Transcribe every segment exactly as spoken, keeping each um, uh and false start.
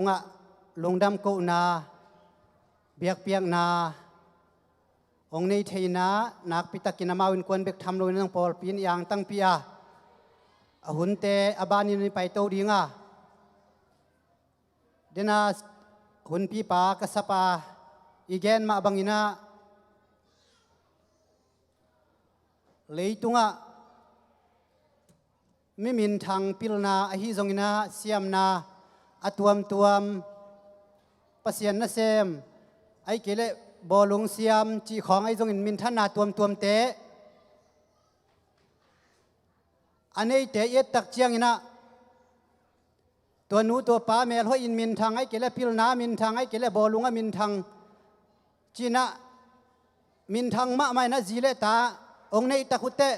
tungah lungdam kohna, biakpiakna hong nei thei in ah, nakpi takin amau innkuan bek tham loin ah, pawlpi in i angtangpi a, a hunte a banin i paito ding a, dena hunpipa ka sapa i gen mah bangin ah, leitungah mi minthang pilna ahi zongin ah, siamna a tuamtuam, Pasian nasem, ahih kei leh bawlung siam cih khawng ahi zongin, minthanna tuamtuamte a neite i et tak ciangin ah, tua nu tua pa melhoih in minthang, ahih kei leh pilna minthang, ahih kei leh bawlung a minthang ci-in ah, minthang mahmah in ah zi le ta hong neih tak uh teh,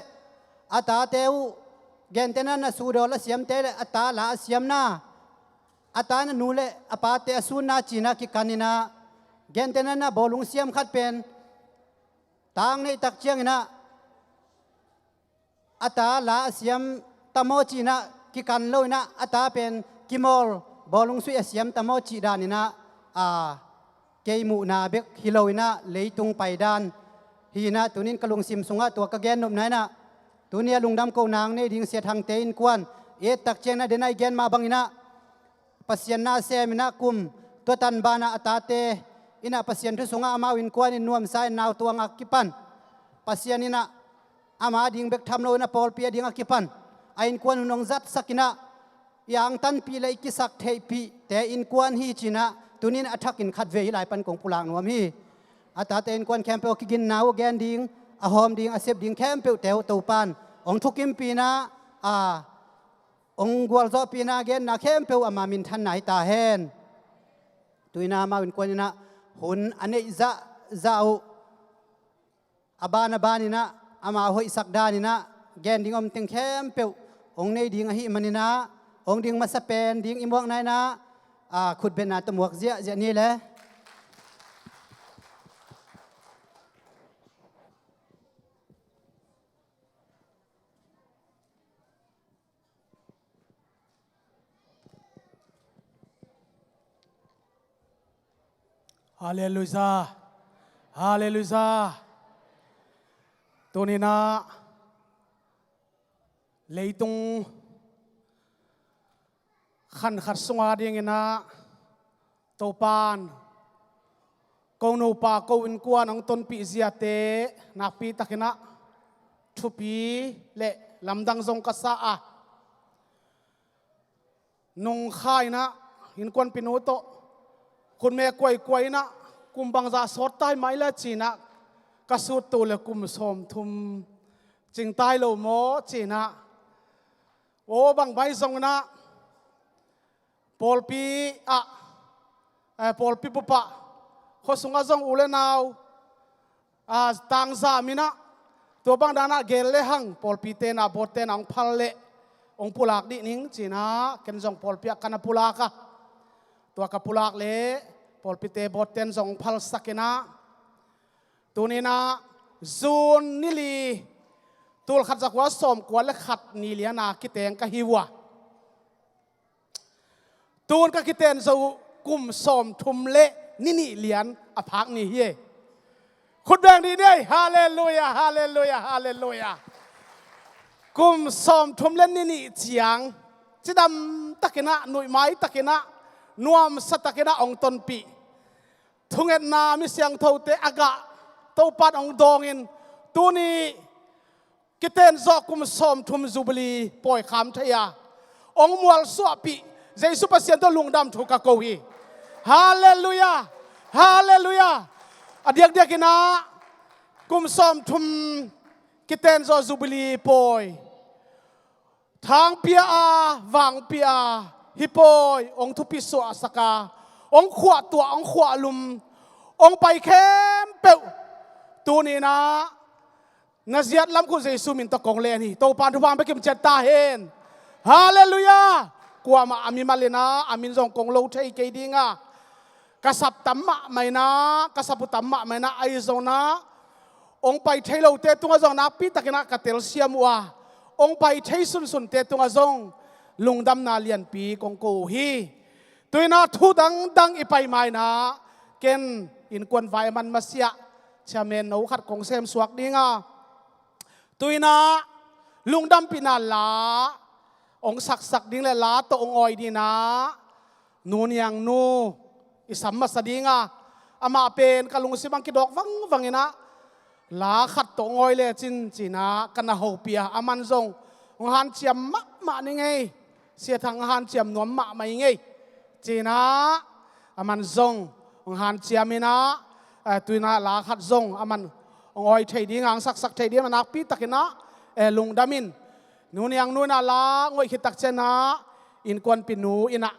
a tate uh, gentehna na sudawl a siamte le a ta la a siamna, a ta na nu le a pate a sunna ci-in ah kikan in ah, gentehna na bawlung siam khat pen ta hong neih tak ciangin ah, a ta la a siam ta maw ci-in ah kikan loin ah, a ta pen kimawl, bawlung suih a siam ta maw cih danin ah, a, kei muhna bek hi loin ah, leitung paidan hi-in ah, tunin ka lungsim sungah tua ka gennopna in ah, tuni a lungdam kohna hong nei ding Sia Thangte innkuan i et tak ciangin ah, dena i gen mah bangin ah, Pasian nasem in ah, kum tua tan banah a tate in ah, Pasian thu sungah amau innkuan in nuamsa in, nau tuang a kipan, Pasian in ah ama ding bek tham loin ah, pawlpi a ding a kipan a innkuan hun hong zatsak in ah, i angtanpih le i kisaktheihpihte innkuan hi ci-in ah, tunin a thakin khatvei hih lai pan kong pulak nuam hi. A tate innkuan khempeuh a kiginna uh gen ding, a hawm ding, a sep ding khempeuhte uh Topan hong thukimpih in ah, a, hong gualzawhpih in ah, genna khempeuh ama minthanna hi ta hen. Tu-in ah amau innkuan in ah hun a neih zahzah uh, a ban a banin ah ama hoihsak danin ah, gen ding om teng khempeuh hong nei ding ahih manin ah, hong ding masa pen ding i muakna in ah, a, khutbetna tawh muak ziahziah ni le. Halleluiah. Halleluiah. Tuni-in ah leitung khan khat sunga dingin ah Topan ko nupa ko innkuan hong tonpih ziate nakpi takin ah thupi le lamdang zong ka sa a, nungkha in ah, innkuanpih nu tawh khutme kuaikuai in ah, kum bangzah sawt tai mai le ci-in ah, ka suttu le kum sawmthum cing tai lo maw ci-in ah, aw bang mai zongin ah, pawlpi ah, eh, pawlpi bup ah, khua sungah zong u le nau, a, tangzam in ah, tua bang dan ah gel le hang, pawlpite na bawtte na hong phal leh hong pulak dih ning ci-in ah, ken zong pawlpi ah ka na pulak a, tua ka pulak leh pawlpite bawtte in zong hong phalsak in ah, tuni-in ah June ni li, tul khat za kua sawmkua le khat ni lian a kiteng ka hi uh a, tun ka kiten zo uh kum sawmthum le ni nih lian a phak ni hi. Khut beng dih ni ei. Halleluiah, halleluiah, halleluiah. Kum sawmthum le ni nih ciang cidam takin ah, nuihmai takin ah, nuamsa takin ah hong tonpih, thungetna mi siangthote a gah Topan hong dawngin, tuni kiten zawh kum sawmthum Jubilee pawi kham thei a, hong mualsuahpih Jesu Pasian tawh lungdam thu ka ko hi. Halleluiah! Halleluiah! A diakdiakin ah kum sawmthum kiten zawh Jubilee pawi thang pia a, vang pia a, hih pawi hong thupi suahsak a, hong khuahtuah, hong khuahlum, hong pai khempeuh tuni-in ah na ziat lamkhuh Jesu min tawh kong len hi. Topan thupha hong pia kim ciat ta hen. Halleluiah! Kuamah a mimal in ah a min zong kong lo thei kei ding a, ka sap tam mahmah in ah, ka sap uh tam mahmah in ah, ahi zongin ah hong pai thei lote tungah zong nakpi takin ah ka telsiam uh a, hong pai thei sunsunte tungah zong lungdamna lianpi kong ko uh hi. Tuinah thu dangdang i pai mainah ken innkuan vai a man masiah chairman no khat kong semsuak dinga, tuinah lungdampihna la ong saksak ding le la tawh ong awi dinah nu Niang nu i sam masa dinga, amah pen ka lungsim ang kidawk vangvang inah la khat tawh ong awi lecin cinah ka na hopih a, aman zong ong hanciam mahmah ni ngei. Sia Thang hanciam nuam mahmah i ngei cinah, aman zong ong hanciam inah, eh, tuinah la khat zong aman ong awi thei dinga, ong saksak thei dinga nakpi takinah, eh, lungdam in. Nu Niang nu inah la ngoih khit tak cianah innkuanpih nu inah,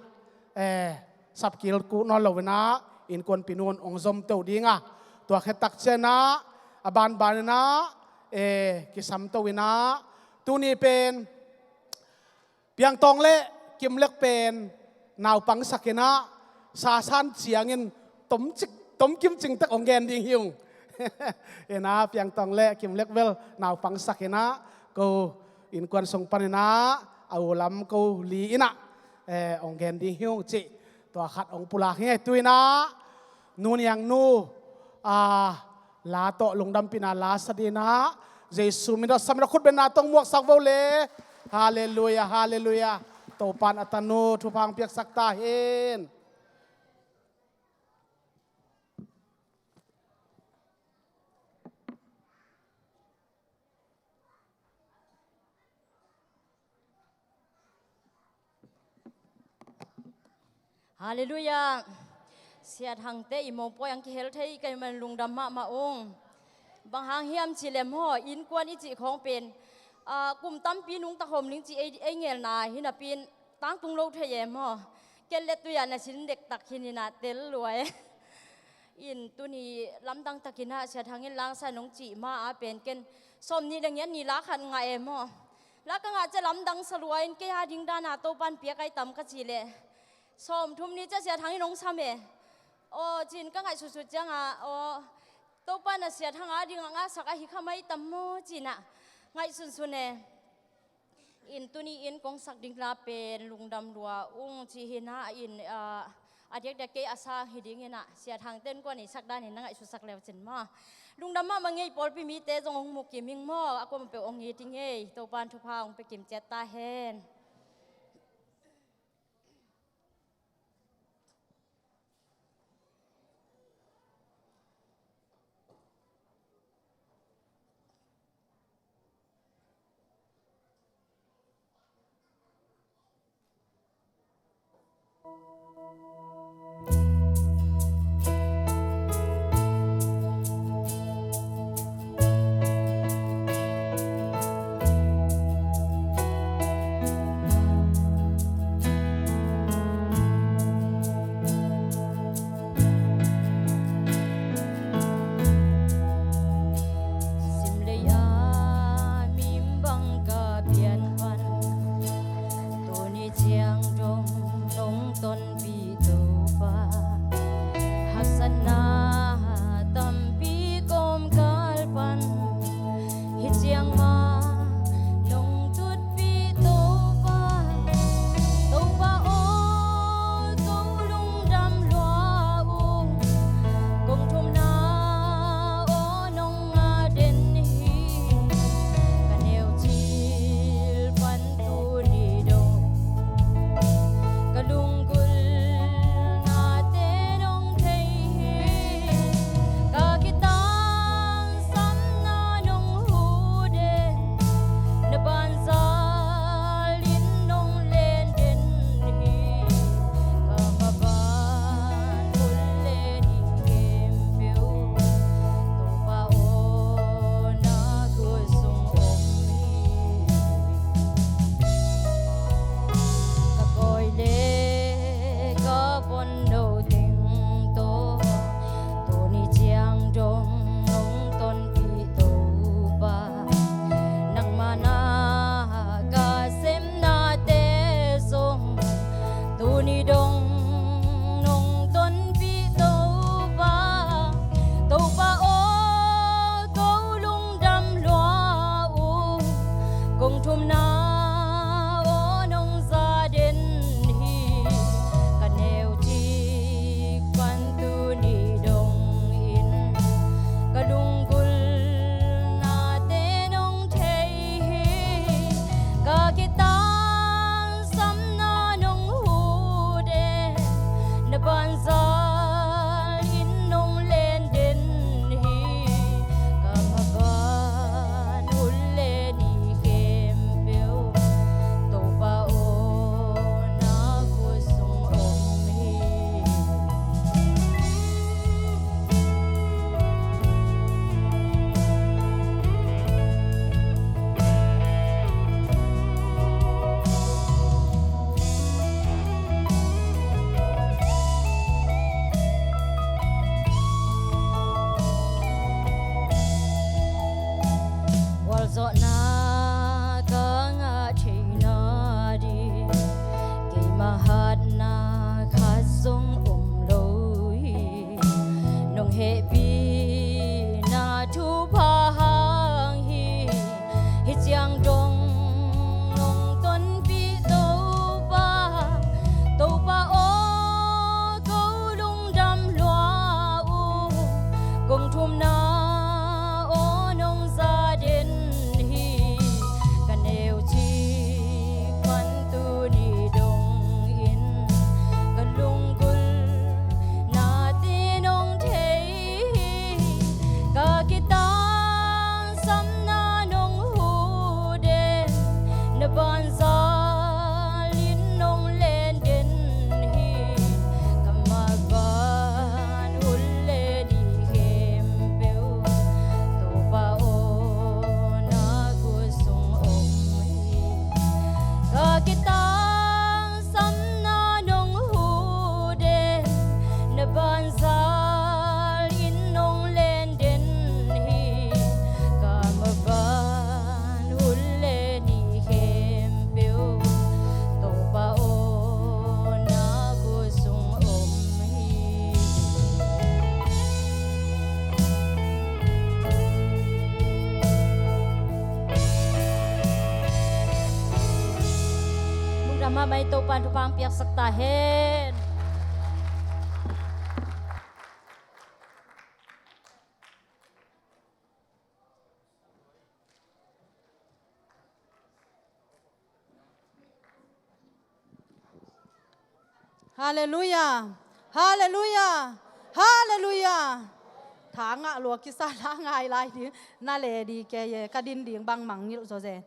eh, sapkil kuh nawn lo inah innkuanpih nu ong zom to dinga, tua khit tak cianah a banban inah, eh, kisam to inah tuni pen Piangtawng le Kimlek pen naupangsak inah sasan ciangin tomcik tomkim cingtek ong gen ding hi ung. Inah Piangtawng le Kimlek bel naupangsak inah ko innkuan sung pan inah a ulam ko li inah, eh, ong gen ding hi ung cih tua khat ong pulak hi. Tuinah nu Niang nu, ah, la tawh lungdampihna la sa dinah Jesu min tawh sa min a khut benna tawh ong muaksak vo le. Halleluia, halleluia. Topan a tanu thupha ong piaksak ta hen. Halleluia. Sia Thangte i mopawi ang kihel thei ka hih man lungdam mahmah ung. Bang hang hiam cih leh maw, innkuan i cih khawng pen, ah, kum tampi nungta khawm ning cih ei, ei ngelna hi napi-in tangtung lo thei e maw. Ken le tui-ah na sin dektak hi inah tel lua e. In tuni lamdang takinah Sia Thang in la ong sa nong cih ma-a pen ken sawmnih le ngiat ni la khat ngah e maw. La ka ngah ciang lamdang sa lua in kei a ding dana Topan piak ahi tam ka cih leh sawmthum ni ciang Sia Thang in ong sam e. Aw, ci-in ka ngaihsutsut ciangah, aw, Topan a Sia Thang a dingah ngahsak ahi kha mai tam maw ci-inah ngaihsunsun e. In tuni in kong sak ding la pen lungdam lua ung ci hi inah in, ah, a diakdiak kei a sang hi ding inah Sia Thangte innkuan i sak dan in na ngaihsutsak leu cin maw. Lungdam mahmah ngei, pawlpi mite zong ong mu kim ing maw, a kuama peuh ong it ing ei, Topan thupha ong pia kim ciat ta hen. Simlei a mimbang ka pian pan, tuni ciang dong dong tonpi Topa. Vanzal in nong len den hi, ka maban hun le ni khempeuh, Topa aw, na khut sung om hi. Gualzawhna ka ngah theihna ding, keima hatna khat zong om lo hi. Nong hehpihna thupha hang hi, hih ciang dong nong tonpih Topa, Topa aw, ko lungdam lua uh, kong thumna aw nong za den hi, ka neu cik pan tuni dongin ka lunggulh nate nong thei hi, ka kitangsamna nong huh den, na banzal in nong len den hi, ka maban hun le ni khempeuh, Topa aw, na khut sung om hi. Ka kitangsamna nong huh den, na banzal in nong len den hi, ka maban hun le ni khempeuh, Topa aw, na khut sung om hi. Lungdam mahmah in, Topa'n thupha hong piaksak ta hen. Halleluia. Halleluia. Halleluia. Tha ngah lua kisa, la ngai lai ding, na le ding kei e, ka din ding bang mangngilh zaw zen.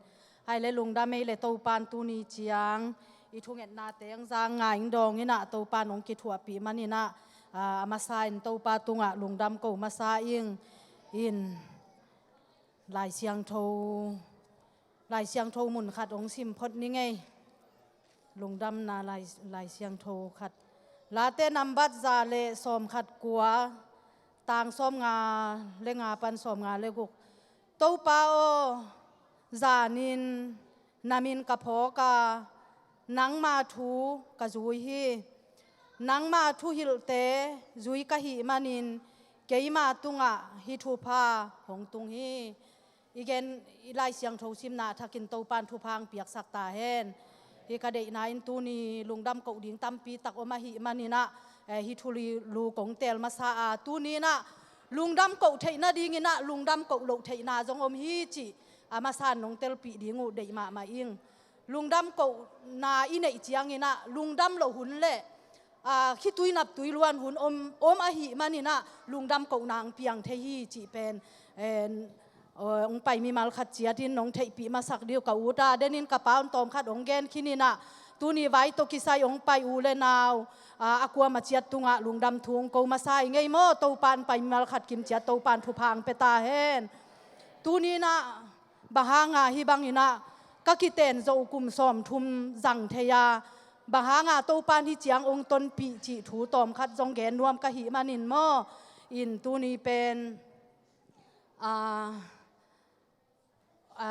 Hai le lungdam ei le, Topa'n tuni ciang i thungetnate hong zang ngai ing, dawng in ah Topa'n hong kithuahpih man in ah, a, a masa in Topa tungah lungdam ko masa ing. In Lai Siangtho, Lai Siangtho mun khat hong sim phot ning ei. Lungdamna Lai, Lai Siangtho khat. Late nambat za le sawmkhat kua, tang sawmnga le nga pan sawmnga le guk. Topa aw, zanin na min ka phawk a, nangma thu ka zui hi. Nangma thuhilhte zui ka hih manin keima tungah hih thupha hong tung hi. I gen, i Lai Siangtho simna thakin Topa'n thupha hong piaksak ta hen. Hih ka deihna in tuni lungdam koh ding tampi tak om ahih manin ah, eh, hih thu li lu kong teel masa a, tuni in ah lungdam koh theih nadingin ah lungdam koh loh theihna zong om hi cih a masa in nong telpih ding uh deih mahmah ing. Lungdam kohna i neih ciangin ah lungdam loh hun le, aa, khitui naptui luan hun om, om ahih manin ah lungdam kohna hong piang thei hi cih pen, en, aw, hong pai mimal khat ciatin nong theihpih masak ding uh ka ut a, denin ka pa un tawm khat hong gen khin in ah, tuni vai tawh kisai hong pai u le nau, aa, a kuamah ciat tungah lungdam thu hong ko masa ing ei maw. Topa'n pai mimal khat kim ciat Topa'n thupha hong pia ta hen. Tuni in ah bang hanga hih bangin ah ka kiten zawh kum sawmthum zang thei a, bang hanga Topa'n hih ciang hong tonpih cih thu tawmkhat zong gen nuam ka hih manin maw. In tuni pen, a, a,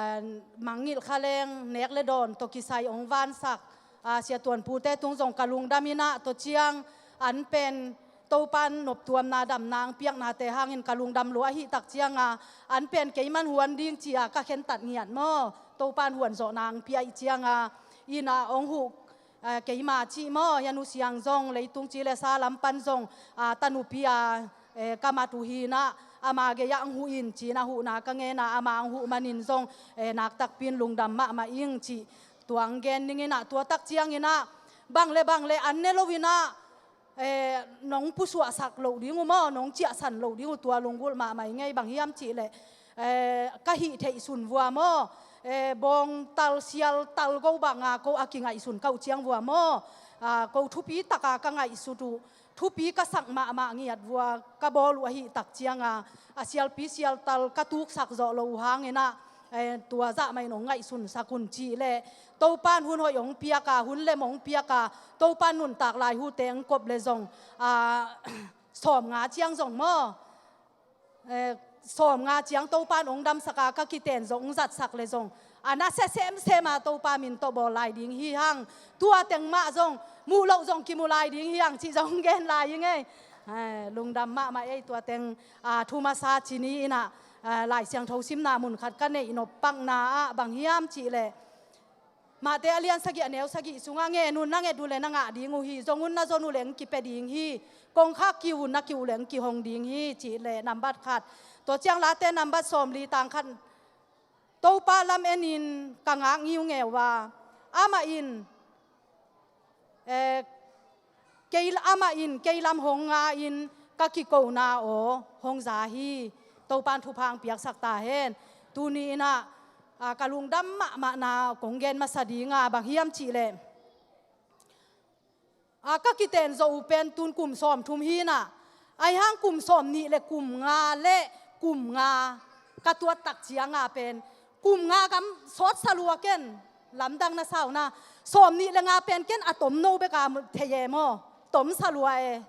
mangngilh kha leng nek le dawn tawh kisai hong vansak, a, Sia Tuan Pu te tung zong ka lungdam in ah, tua ciang an pen Topa'n noptuamna damna hong piaknate hangin ka lungdam lua ahih tak cianga, an pen keiman huan ding ci-a ka khentat ngiat maw. Topa'n huan zawhna hong pia ahih cianga, in ah hong huh, eh, keima cih maw, hia Nu Siang zong leitung ci le sa lam pan zong, ah, tanupi a, eh, ka mat uh hi in ah, ama gei-ah hong huh in ci-in ah huhna ka ngen a, ama hong huh manin zong, eh, naktakpi in lungdam mahmah ing cih tua hong gen ning in ah, tua tak ciangin ah bang le bang le an ne lo in ah, eh, nong pusuahsak loh ding uh maw, nong ciahsan loh ding uh, tua lunggulh mahmah i ngei. Bang hiam cihleh, eh, ka hih theih sun vua maw, eh, bawng tal sial tal go banga ko a kingaihsun ka uh ciang vua maw, ah, ko thupi taka ka ngaihsut uh, thupi ka sak mahmah ngiat vua ka bawl uh ahih tak cianga, a sialpi sialtal ka tuksak zawh loh uh hanginah, eh, tua zah mah in hong ngaihsunsak un cihleh, Topan hun hoih hong piaka, hun lem hong piaka, Topan nuntak lai hute hong kop le zong, ah, sawmnga ciang zong maw, eh, sawmnga ciang Topan hong damsaka ka kiten zong hong zatsak le zong, a nasia semsema Topa min tawh bawl lai ding hi hang. Tua teng mah zong muh loh zong kimu lai ding hi hang cih zong gen lai i ngei. Eh, lungdam mahmah ei, tua teng, ah, thu masa ci ni inah, ah, Lai Siangtho simna mun khat ka neih nop pakna ah bang hiam cihleh, Matthai a lian sagih a neu sagih sungah, ngen un na nget uh le na ngah ding uh hi, zong un na zon uh le hong kipia ding hi, kongkhak kiu un na kiu le hong kihong ding hi cihleh nambat khat. Tua ciang Late nambat sawmli tang khat, Topa lam enin ka ngak ngiungeu a, amah in, eh, kei, amah in kei lam hong nga in ka kikona aw hong za hi. Topan thupha hong piaksak ta hen. Tuni inah, ah, ka lungdam mahmahna kong gen masa dinga bang hiam cihleh, ah, ka kiten zawh uh pen tun kum sawmthum hi inah, ahi hang kum sawmnih le kum nga le kum nga ka tuat tak cianga pen kum nga kam sawtsa lua ken, lamdang na sa uh na, sawmnih le nga pen ken a tomno beka thei e maw, tomsa lua e.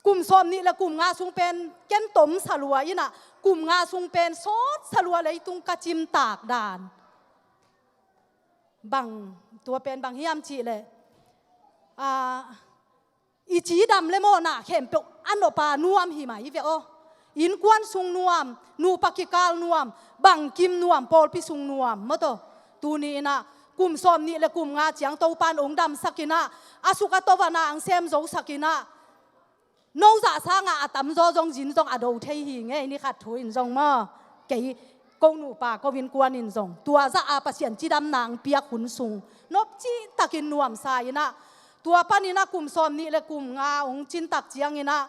Kum sawmnih le kum nga sung pen ken tomsa lua inah, kum nga sung pen sawtsa lua leitung ka cimtak dan. Bang, tua pen bang hiam cihleh, ah, i cidam le mawhna khempeuh a nop a nuam hi mai ve aw. Innkuan sung nuam, nupa kikal nuam, bangkim nuam, pawlpi sung nuam maw tawh. Tuni inah kum sawmnih le kum nga ciang Topan hong damsak inah, a suk a to vana hong sem zosak inah, no zah sanga a tamzaw zong zin zong a do thei hi ngei, ni khat thu in zong maw. Kei, ko nupa ko innkuan in zong tua zah a Pasian cidamna hong piak hun sung nop cihtakin nuamsa inah, tua paninah kum sawmnih le kum nga hong cin tak cianginah,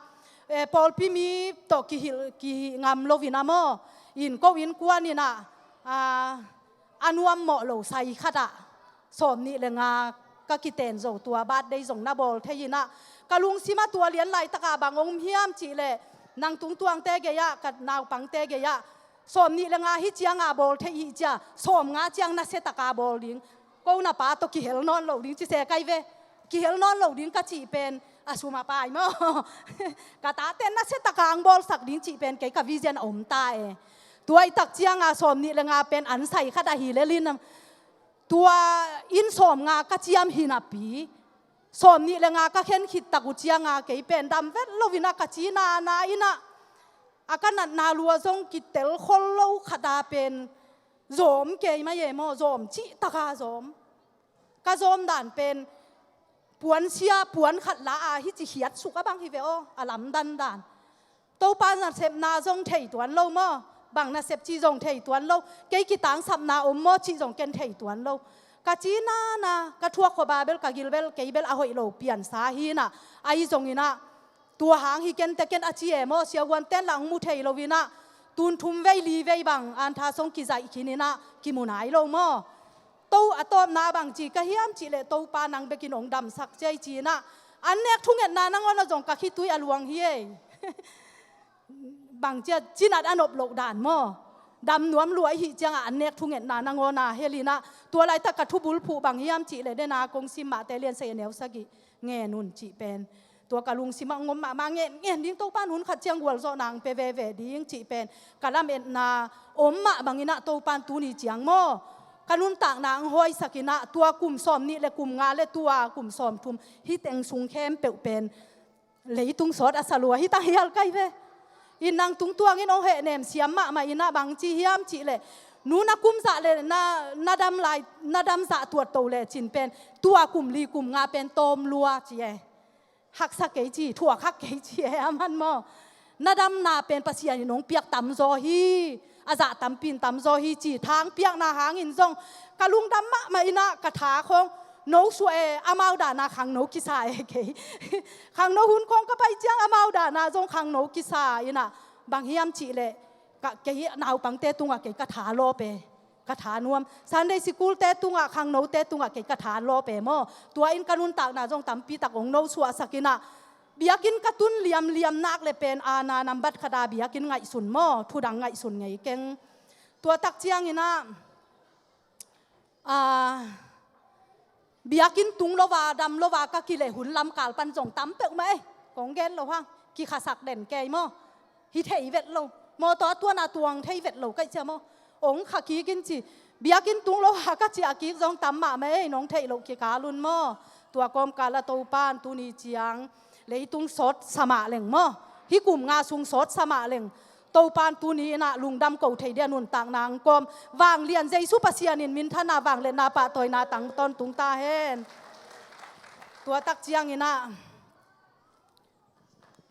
eh, pawlpi mi tawh kihilh, kihilh ngam lo inah maw, in ko innkuan inah, ah, a nuammawh lo sai khatah sawmnih le nga ka kiten zo, tua birthday zong na bawl thei inah, ka lungsimah tua lian laitaka bang om hiam cihleh, nang tungtuangte gei-ah, ka naupangte gei-ah, sawmnih le nga hi cianga bawl thei hi cia, sawmnga ciang nasiataka bawl ding, ko na pa tawh kihel nawn lo ding ci se kai ve. Kihel nawn lo ding ka cih pen a sum a pai maw, ka tate nasiataka hong bawlsak ding cih pen kei ka vision a om ta e. Tua i tak cianga sawmnih le nga pen an sai khat ahi lel inah, tua inn sawmnga ka ciam hi napi, sawmnih le nga ka khen khit tak uh cianga kei pen dam vet lo inah ka cinana inah, a ka natna lua zong kitel khol lo khata pen zawm kei mai e maw, zawm cihtaka zawm. Ka zawm dan pen puansia puan khat la a hici hiatsuk a bang hi ve aw, a lamdan dan. Topa nasepna zong thei tuan lo maw, bang nasep cih zong thei tuan lo, kei kitangsapna om maw cih zong ken thei tuan lo. Ka cinana, ka thuak khua ba bel, ka gil bel, kei bel a hoih lo piansa hi inah, ahi zonginah, tua hang hi ken te ken a ci e maw, siavuanten lah hong mu thei lo inah, tun thum vei li vei bang antha song kizaih khin inah kimu nai lo maw. To a tawpna bang ci ka hiam cihleh, Topa nang bekin hong damsak cia i ci inah, an nek thungetna nangawn a zong ka khitui a luang hi ei. Bang cia cinat a nop loh dan maw. Dam nuam lua i hih ciangah an nek thungetna nangawn a hel inah, tua laitak ka thubulphuh bang hiam cihleh, dena kong sim Matthai lian sagih a neu sagih, ngen un cih pen tua ka lungsimah hong om mahmah, ngen, ngen ding, Topan hun khat ciang gualzawhna hong pia veve ding cih pen ka lametna om mah banginah, Topan tuni ciang maw, ka nuntakna hong hawisak inah, tua kum sawmnih le kum nga le tua kum sawmthum, hih teng sung khempeuh pen leitung sawt a sa lua hi ta hial kai ve. In nang tungtuangin hong hehnem siam mahmah inah, bang ci hiam cihleh, nu na kum zah le na, na dam lai, na dam zah tuat to lecin pen tua kum li kum nga pen tawm lua ci e. Haksa kei ci, thuak hak kei ci e, a man maw. Na damna pen Pasian in hong piak tamzaw hi, a zah tampi in tamzaw hi ci, thang piakna hangin zong ka lungdam mahmah inah, ka tha khawng No suah e, amau dahna khangno kisa e kei. Khangno hun khawng ka pai ciang amau dahna zong khangno kisa inah, bang hiam cihleh, ka, kei naupangte tungah kei ka tha lawp e, ka tha nuam. Sunday school-te tungah, khangnote tungah kei ka tha lawp e maw. Tua in ka nuntakna zong tampi tak hong no suahsak inah, biakinn ka tun liamliam nak le pen aana nambat khat a biakinn ngaihsun maw, thudang ngaihsun ngei keng. Tua tak ciang inah, a, biakinn tung lo a, dam lo a ka kileh hun lamkal pan zong tam peuhmah e. Kong gen lo hang, kikhasak den kei maw. Hi thei vet lo. Mawtaw a tuan a tuang thei vet lo ka hih ciang maw. Hong kha kik in ci. Biakinn tung lo a ka ciah kik zong tam mahmah e, nong theih loh kikal un maw. Tua kawmkal ah Topan tuni ciang leitung sawt sa mah leng maw, hih kum nga sung sawt sa mah leng, Topan tuni inah lungdam ko thei dia nuntakna hong kawm. Vanglian Jesu Pasian in minthanna, vangliatna, pahtawina tang tawntung ta hen. Tua tak ciang inah,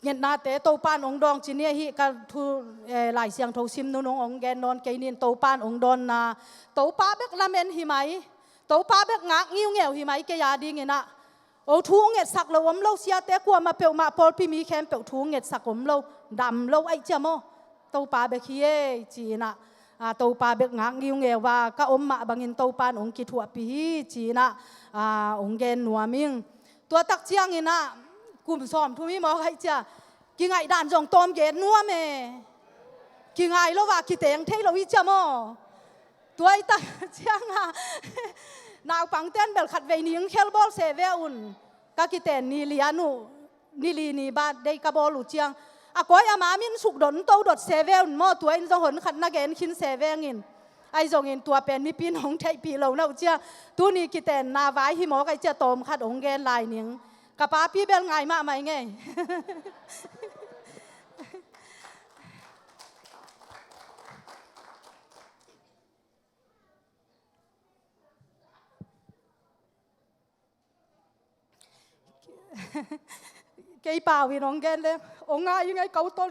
ngetnate Topan hong dawng ci ni ahi, ka thu, eh, Lai Siangtho sim nunung hong gen nawn kei nin, Topan hong dawnna. Topa bek lamen hi mai. Topa bek ngak ngiungeu hi mai kei a ding inah. O thu ngetsak lo om lo, siate kuamah peuhmah, pawlpi mi khempeuh thu ngetsak om lo, dam lo ahih ciang maw. Topa bek hi e, ci inah, a, Topa bek ngak ngiungeu a ka om mah bangin Topan hong kithuahpih hi, ci inah, a, hong gen nuam ing. Tua tak ciang inah, kum sawmthum hi mawk ahih ciang, kingaih dan zong tawm gen nuam e. Kingai lo a kiteng thei lo hi ciang maw. Tua i tak ciang a, naupangten bel khatvei ni hong khelbawl se ve un. Ka kiten ni li a nu, ni li ni birthday ka bawl uh ciang, a kawi a ma min suk dot, to dot se ve un maw, tua in zong hon khat na gen khin se veng in. Ahi zongin tua pen mipin hong theihpih lo na uh ciang, tuni kitenna vai hi mawk ahih ciang tawm khat hong gen lai ning. Ka papi bel ngai mahmah ing ei. Kei pau in hong gen le, hong ngai ing ei Kau Ton.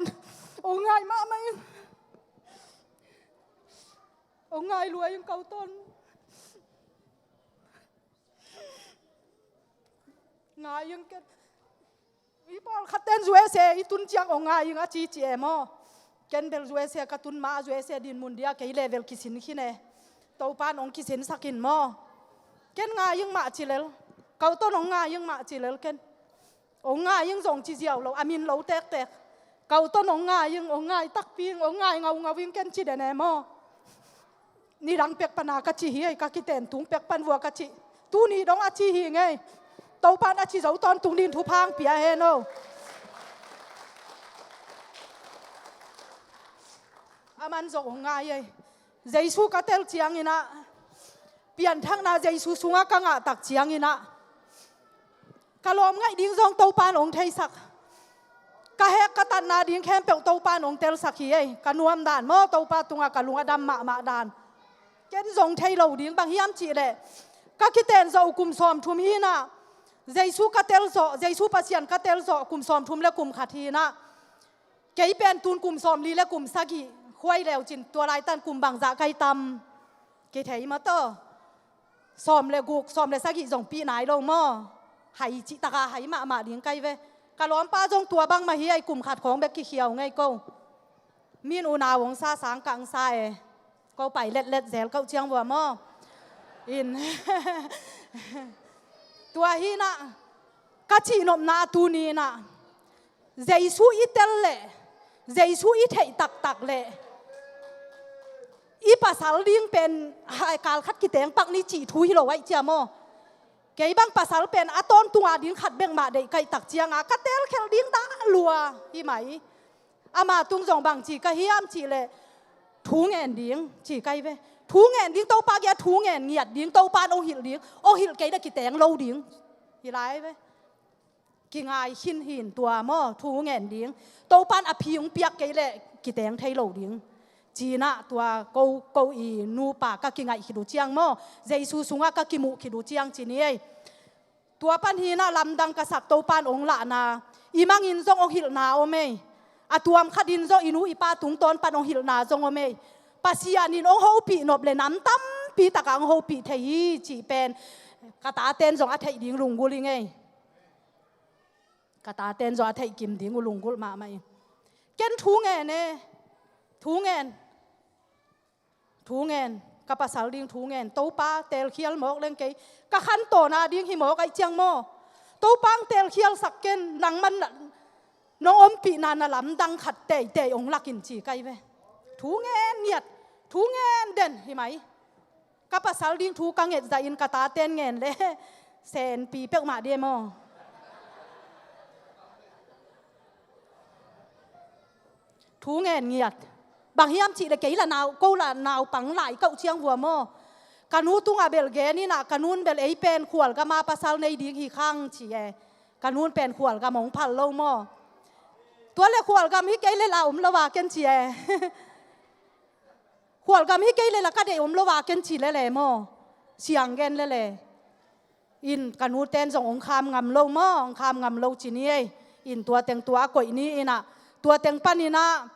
Hong ngai mahmah ing. Hong ngai lua ing Kau Ton. Ngai ing ken. I pawlkhat ten U S A i tun ciang hong ngai ing a ci ci e maw. Ken bel U S A ka tun ma, U S A din mun dia kei level kisin khin e. Topan hong kisinsak in maw. Ken ngai ing mah ci lel. Kau Ton hong ngai ing mah ci lel ken. Hong ngai ing zong ci ziau lo, a min lo tektek. Kau Ton hong ngai ing, hong ngai takpi ing, hong ngai ngaungau ing ken ci den e maw. Nidang pek pan a ka ci hi ei, ka kiten tung pek pan vua ka ci. Tuni dong a ci hi ing ei. Topan a ci zo tawntung din thupha hong pia hen o. A man zong hong ngai ei. Jesu ka tel ciang inah, pianthakna Jesu sungah ka ngah tak ciang inah, ka lawm ngaih ding zong Topan hong theisak. Ka hek ka tatna ding khempeuh Topan hong telsak hi ei. Ka nuam dan maw, Topa tungah ka lung a dam mahmah dan. Ken zong thei lo ding, bang hiam cihleh, ka kiten zawh uh kum sawmthum hi inah, Jesu ka tel zawh, Jesu Pasian ka tel zawh kum sawmthum le kum khat hi inah. Kei pen tun kum sawmli le kum sagih, khuai leu cin tua laitan kum bangzah kai tam. Kei thei maw taw. Sawm le guk, sawm le sagih zong pih nai lo maw. Hai cih taka hai mahmah ding kai ve. Ka lawmpa zong tua bangmah hi ei, kum khat khawng bek kikhia uh ngei ko. Min unau hong sa sang kang sa e. Ko pai letlet zel kauh ciang vua maw. In. Tua hi inah, ka cihnopna tuni inah, Jesu i tel leh, Jesu i theih taktak leh, i pasal ding pen, hai, kal khat kiteng pak ni cih thu hi lo ahih ciang maw. Kei bang pasal pen a tawntung a ding khat bek mah deih ka hih tak ciang a, ka telkhelh ding dah lua hi mai. Ama tung zong bang ci ka hiam cihleh, thu ngen ding ci ka hi ve. Thu ngen ding, Topa kiang thu ngen ngiat ding, Topa in hong hilh ding, hong hilh kei leh kiteng lo ding. Hi lai ve. Kingai khin hi in tua maw, thu ngen ding. Topa in a phi hong piak kei leh kiteng thei lo ding. Ci inah tua ko, ko i nupa ka kingaih khit uh ciang maw, Jesu sungah ka kimuh khit uh ciang ci ni ei. Tua pan hi inah lamdang ka sak, Topa in hong lahna, i mangin zong hong hilhna om ei. A tuam khatin zong i nu i pa tungtawn pan hong hilhna zong om ei. Pasian in hong hopih nop leh nam tampi takah hong hopih thei hi cih pen Ka taten zong a theih ding lunggulh ing ei. Ka taten zong a theih kim ding uh lunggulh mahmah ing. Ken thu ngen e. Thu ngen. Thu ngen. Ka pasal ding thu ngen. Topa teelkhial mawk leng kei ka khantawn a ding hi mawk ahih ciang maw, Topa hong teelkhialsak ken, nangman nong ompihna na lamdang khat teitei hong lak in ci ka hi ve. Thu ngen ngiat. Thu ngen den hi mai. Ka pasal ding thu ka nget zahin ka taten ngen le senpi peuhmah dih e maw. Thu ngen ngiat. Bang hiam cih le kei la nau, ko la naupang lai ka uh ciang vua maw, ka nu tungah bel gen in ah, ka nun bel ei pen khualgam a pasal nei ding hi khang ci e. Ka nun pen khualgam hong phal lo maw. Tua le khualgam hi kei le la om lo a ken ci e. Khualgam hi kei le la ka deih om lo a ken ci lele maw. Siang gen lele. In ka nuten zong hong kham ngam lo maw, hong kham ngam lo ci ni ei. In tua teng tua a koih ni in ah, tua teng pan in ah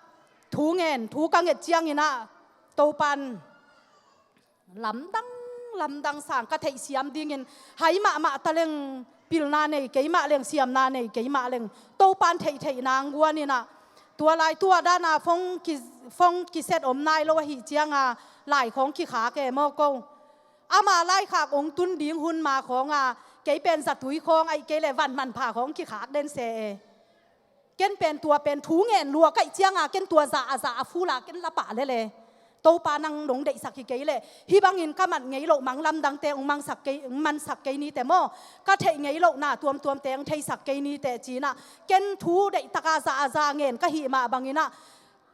thu ngen, thu ka nget ciang in ah Topan lamdang, lamdang sang ka theihsiam dingin, hai mahmah ta leng, pilna nei kei mah leng, siamna nei kei mah leng, Topan theihtheihna hong guan in ah, tua lai tuah dan a phone ki, phone kiset om nai lo ahih ciang a, lai khawng kikhak e maw ko. Ama laikhak hong tun ding hun ma khawng a, kei pen zatui khawng ahih kei le van manpha khawng kikhak den se e. Ken pen tua pen thu ngen lua ka hih ciang a, ken tua za a za a full a ken la pah lele. Topa nang nong deihsak hi kei le, hih bangin ka mat ngei loh mang lamdangte hong mansak kei, hong mansak kei ni teh maw. Ka theih ngei loh na tuamtuamte hong theisak kei ni teh ci in ah, ken thu deih tak a za a za ngen ka hih mah bang in ah,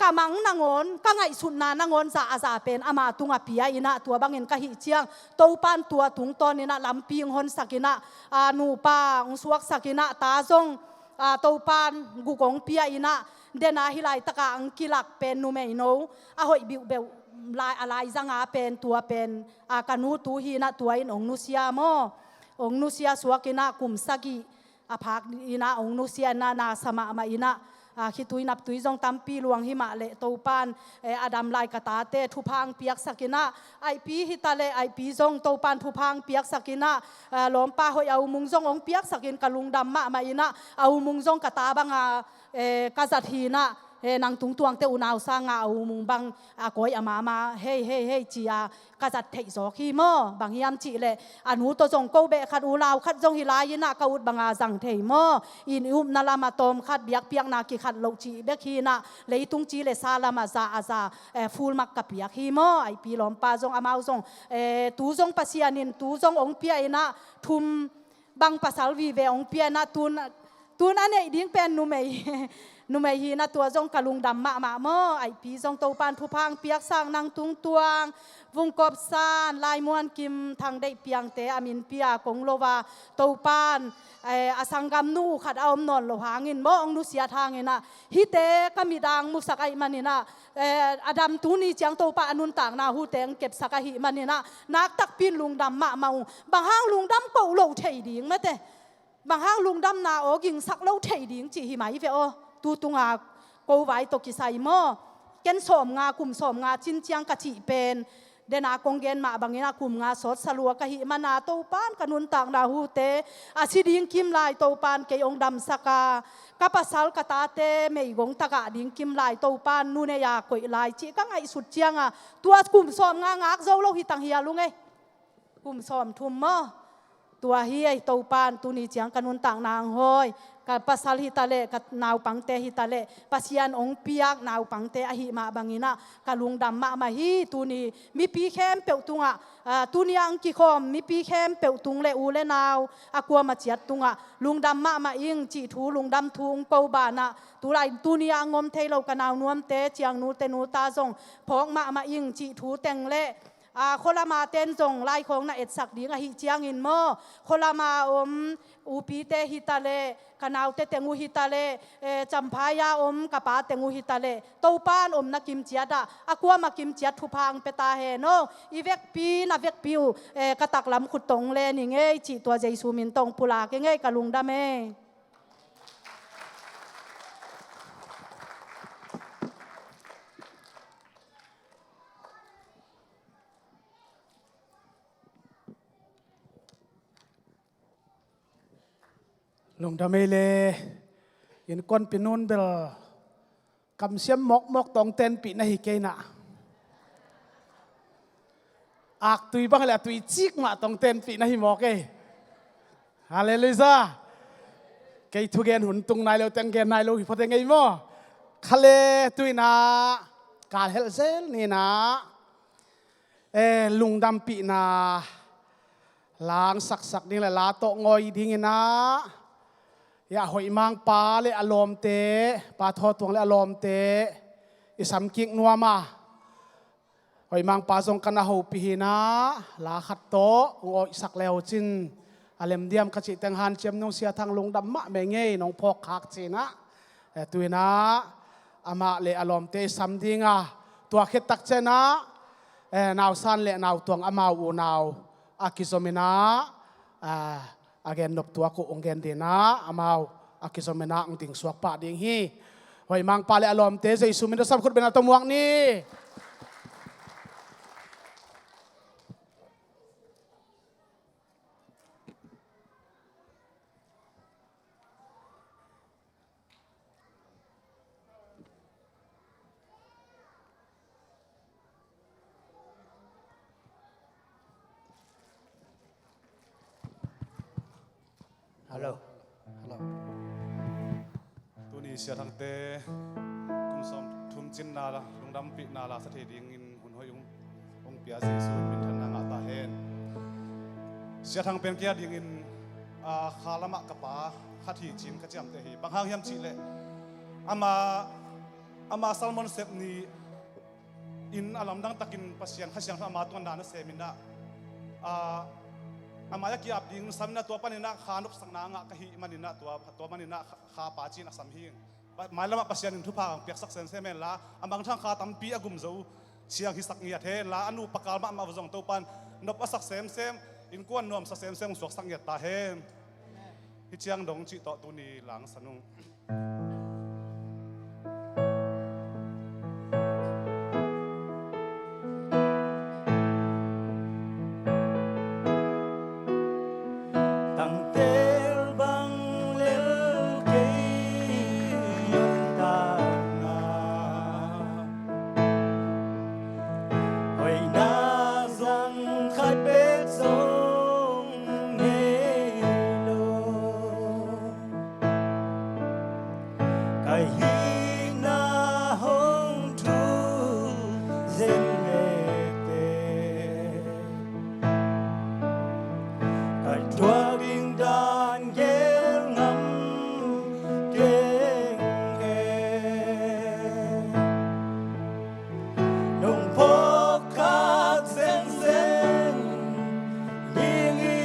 ka mang nangawn, ka ngaihsutna nangawn za a za pen ama tungah pia in ah, tua bangin ka hih ciang Topan tua tungtawn in ah lampi hong honsak in ah, a, nupa hong suaksak in ah, ta zong, a, Topan guk hong pia in ah, den a hih laitak a hong kilak pen numeino a hoih biuhbeuh lai, a laizang a pen tua pen, a, ka nu tu hi in ah, tua in hong nusia maw. Hong nusia suak in ah kum sagih a phak in ah hong nusia in ah, na sa mahmah in ah, a, khitui naptui zong tampi luang hi mah leh Topan, eh, a dam lai ka tate thupha hong piaksak in ah, Aipi hi ta leh, Aipi zong Topan thupha hong piaksak in ah, a, lawmpa hoih a umung zong hong piaksak in ka lungdam mahmah in ah, a umung zong ka ta bang a, eh, ka zat hi in ah, eh, nang tungtuangte unau sang a, a umung bang a kawi a mama hei hei hei ci a, ka zat theih zawk hi maw. Bang hiam cih leh, a nu tawh zong ko beh khat, unau khat zong hi lai in ah, ka ut bang a zang thei maw. In i upna lam a tawm khat, biakpiakna kikhat loh cih bek hi in ah, leitung ci le sa lam a za a za, eh, full mark ka piak hi maw. Aipi lawmpa zong, amau zong, eh, tu zong Pasian in tu zong hong pia in ah, thum bang pasal vive hong pia in ah, tun, tun a neih ding pen numei, numei hi in ah, tua zong ka lungdam mahmah maw. Aipi zong Topan thupha hong piaksak, nang tungtuang Vungkop San, Laimuan Kim, Thang Deih Piangte a min pia kong lo a, Topan, eh, a sanggamnu khat a om nawn lo hangin maw, hong nusiat hangin ah, hihte ka midang musak ahih manin ah, eh, a dam tuni ciang Topa a nuntakna hute hong kepsak ahih manin ah, nak takpi in lungdam mahmah ung. Bang hang lungdam koh lo thei ding mate. Bang hang lungdamna aw gingsak lo thei ding cih hi mai ve aw. Tu tung a ko vai tawh kisai maw. Ken sawmnga, kum sawmnga cin ciang ka cih pen, den a kong gen mah bangin ah kum nga sawt sa lua ka hih man a, Topan ka nuntakna hute a si ding kim lai Topan kei hong damsak a, ka pasal ka tate meigong tagah ding kim lai Topan nu nei a koih lai cih ka ngaihsut ciang a, tua kum sawmnga ngak zo lo hi tang hial ung ei. Kum sawmthum maw. Tua hi ei, Topan tuni ciang ka nuntakna hong hawi, ka pasal hi ta leh, ka naupangte hi ta leh, Pasian hong piak naupangte ahih mah bangin ah ka lungdam mahmah hi. Tuni mipi khempeuh tungah, ah, tuni a hong kikhawm mipi khempeuh tung le u le nau a kuamah ciat tungah lungdam mahmah ing cih thu, lungdam thu hong ko ban ah, tulai tuni a hong om thei lo ka nau Nuamte, Ciang nute nuta zong phawk mahmah ing cih thu teng le, a, khualama ten zong laikhawng na etsak ding ahih ciangin maw, khualama om upite hi ta leh, ka naute teng uh hi ta leh, eh, Champhai a om ka pa teng uh hi ta leh, Topan omna kim ciat ah, a kuamah kim ciat thupha hong pia ta hen aw. I vekpi, na vekpi uh, eh, ka taklam khut tawh hong len ing ei cih tua Jesu min tawh hong pulak ing ei, ka lungdam ei. Lungdam ei le. Innkuanpih nu'n bel kamsiam mawkmawk tawh tenpih na hi kei na. Aktui bang hi leh a tui cik mah tawh tenpih na hi mawk ei. Halleluiah. Kei thugen hun tung nai lo teng gen nai lo hi phot e ngei maw. Kha le tu-in ah kal helh zel ni-in ah, eh, lungdampihna la hong saksak ding le la tawh ngawi dingin ah, ya, Hoih Mang pa le a lawmte, Pa Thaw Tuang le a lawmte i samkik nuam a, Hoih Mang pa zong ka na hopih hi-in ah, la khat tawh ngawisak le uh cin a lem diam ka cih teng hanciam nung, Sia Thang lungdam mahmah ing ei, nong phawk khak ci-in ah. Eh, tu-in ah amah le a lawmte i sam ding a, tua khit tak ciang ah, eh, Nau San le Nau Tuang amau unau a kizom-in ah, ah, a gen nop tuak uh hong gen dingin ah, amau a kizom-in ah hong ding suak pah ding hi. Hoih Mang pa le a lawmte Jesu min tawh sam khut beng a tawh muak ni. Hello. Hello. Tuni Sia Thangte kum sawmthum cinna lungdampihna la sa thei dingin hun hoih hong, hong pia Jesu in minthanna ngah ta hen. Sia Thang pen kei a dingin, ah, kha lamah ka pa khat hi ci-in ka ciamteh hi. Bang hang hiam cih leh ama, ama sermon sep ni-in a lamdang takin Pasian Kha Siangtho ama tungah na sem-in ah, ah, ama a ki-ap ding sam-in ah, tua panin ah kha nopsakna ngah ka hih manin ah, tua, tua manin ah kha, kha pa ci-in a sam hi. Pa, mailamah Pasian in thupha hong piaksak semsem hen la, a mangthang kha tampi a gum zo siang hisak ngiat hen la, a nupa kal mahmah uh zong Topa'n nop a sak semsem, innkuan nuamsa semsem hong suaksak ngiat ta hen. Hih ciang dong cih tawh tuni la hong san ung. Tangtel bang lel kei om ta na, hoihna zong khat bek zong ngei lo. Ka hihna hong thu zen vekte, ka thuak ding dan gel ngam keng e. Nong phawk khak zenzen ding hi.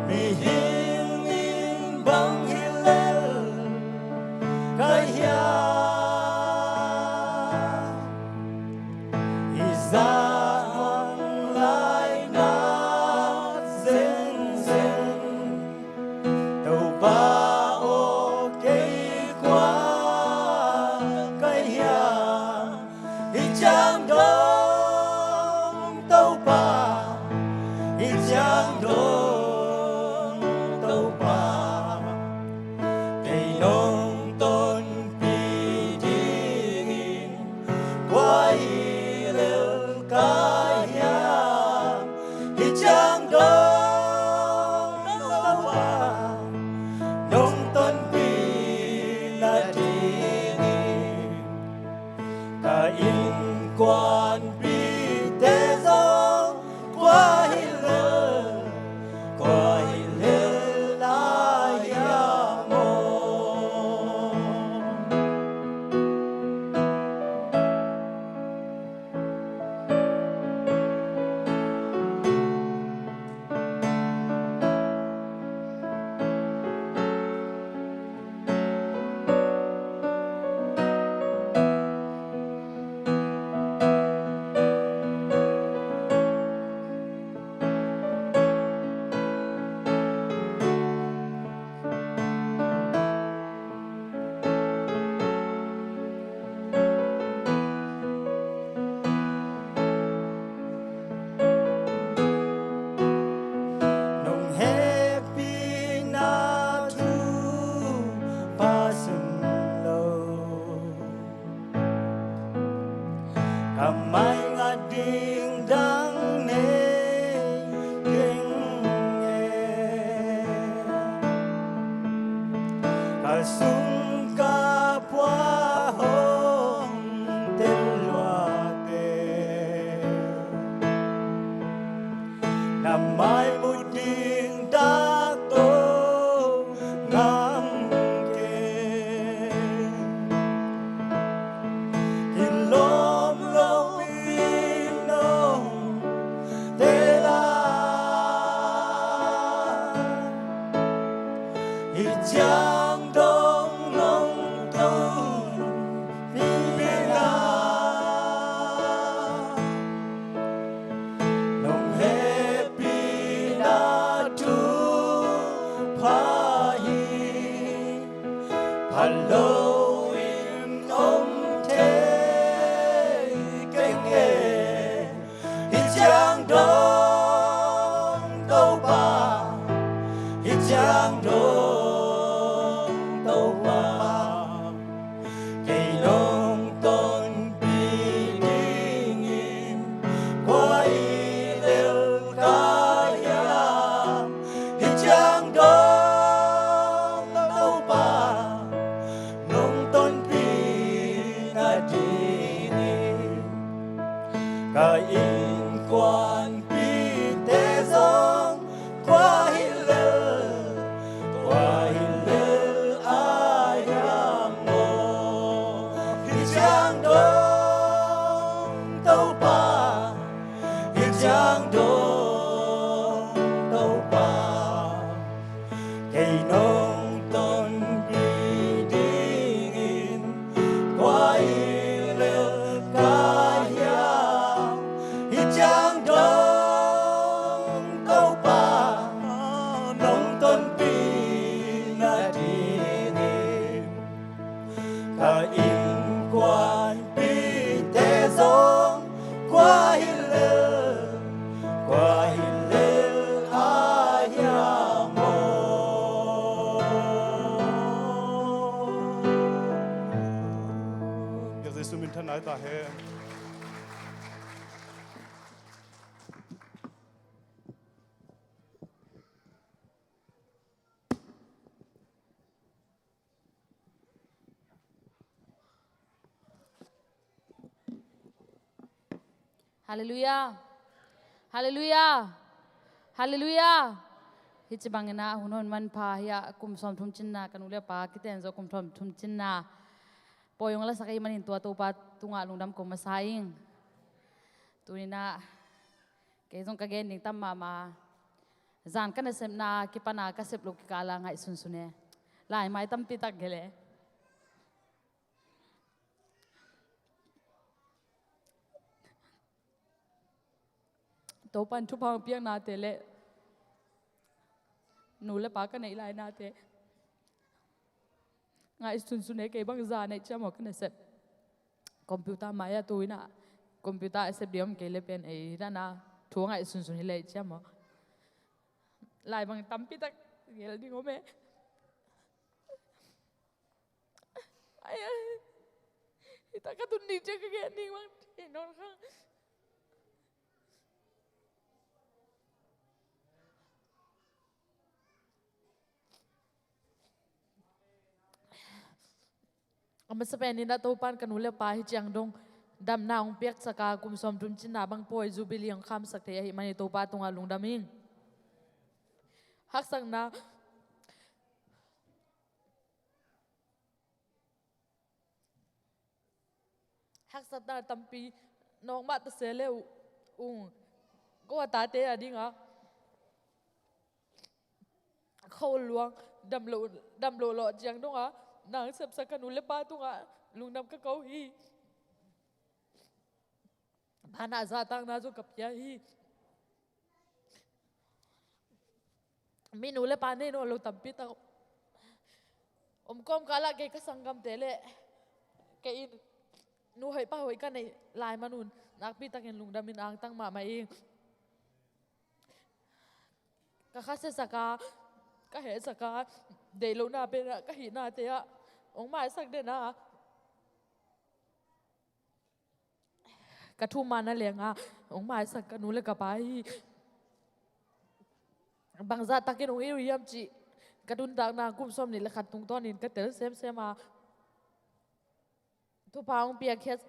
Mihing in bang hi lel ka hiam, i zahmang laina zenzen. Sungkap hua hong tel luate, na mai mu ding dak to ngam kei. Kilawm lopi nong tel a, hih ciang dong nong tun pih a, nong hehpihna thupha hi. Pha loin om thei keng e. Hih ciang dong Topa, hih ciang dong Topa, kei nong tonpih dingin kua i lel ka hiam? Hih ciang dong Topa, nong tonpih nadingin ka innkuanpihte zong kua hi lel, kua hi lel a hiam maw? Hih ciang dong Topa, hih ciang dong Topa, kei nong tonpih dingin kua i lel ka hiam? Hih ciang dong Topa, nong tonpih nadingin ka innkuanpihte zong kua hi lel, kua hi lel a hiam maw? Biak Jesu min thanai ta hen. Halleluiah. Halleluiah. Halleluiah. Hih ci bangin ah hun hon manpha hi a, kum sawmthum cinna, ka nu le pa kiten zo kum sawmthum cinna pawi hong lasak ahih manin tua Topa tungah lungdam ko masa ing. Tuni-in ah kei zong ka gen ding tam mahmah. Zan ka nasepna kipana ka sep lo kikala ngaihsunsun e. Laimai tampi tak gelh e. Topan thupha hong piaknate le nu le pa ka neih lainate ngaihsunsun e. Kei bang zan neih ciam aw ka nasep. Computer mai-ah tu-in ah computer a sep ding om kei le pen ei dana thu ngaihsunsun hi lei ciam aw. Lai bang tampi tak gel ding om e. Ai, ai. Hita ka tun ding ciang ka gen ding bang thei nawn kha. A masa penin ah Topan ka nu le pa hih ciang dong damna hong piaksak a, kum sawmthum cinna bang pawi Jubilee hong khamsak thei ahih manin Topa tungah lungdam ing. Haksatna Haksatna tampi nawk mah ta se le uh, ung, ko a tate a dingah kho luang, dam lo, dam lo lawh ciang dongah nang sepsak ka nu le pa tungah lungdam ka ko hi. Bana zahtakna zong ka pia hi. Mi nu le pa nei nawn lo tampi tak om kawmkal ah kei ka sanggamte le kei in nu hoih pa hoih ka neih lai man un nakpi takin lungdamin angtang mahmah ing. Ka khasiasak a, ka hehsak a, deih lohna pen ah ka hihnate ah hong maisak den a, ka thu man a leng a hong maisak ka nu le ka pa hi. Bangzah takin hong ir hiam cih Ka nuntakna kum sawm nih le khat tungtawnin ka tel semsem a, thupha hong piangkhiat,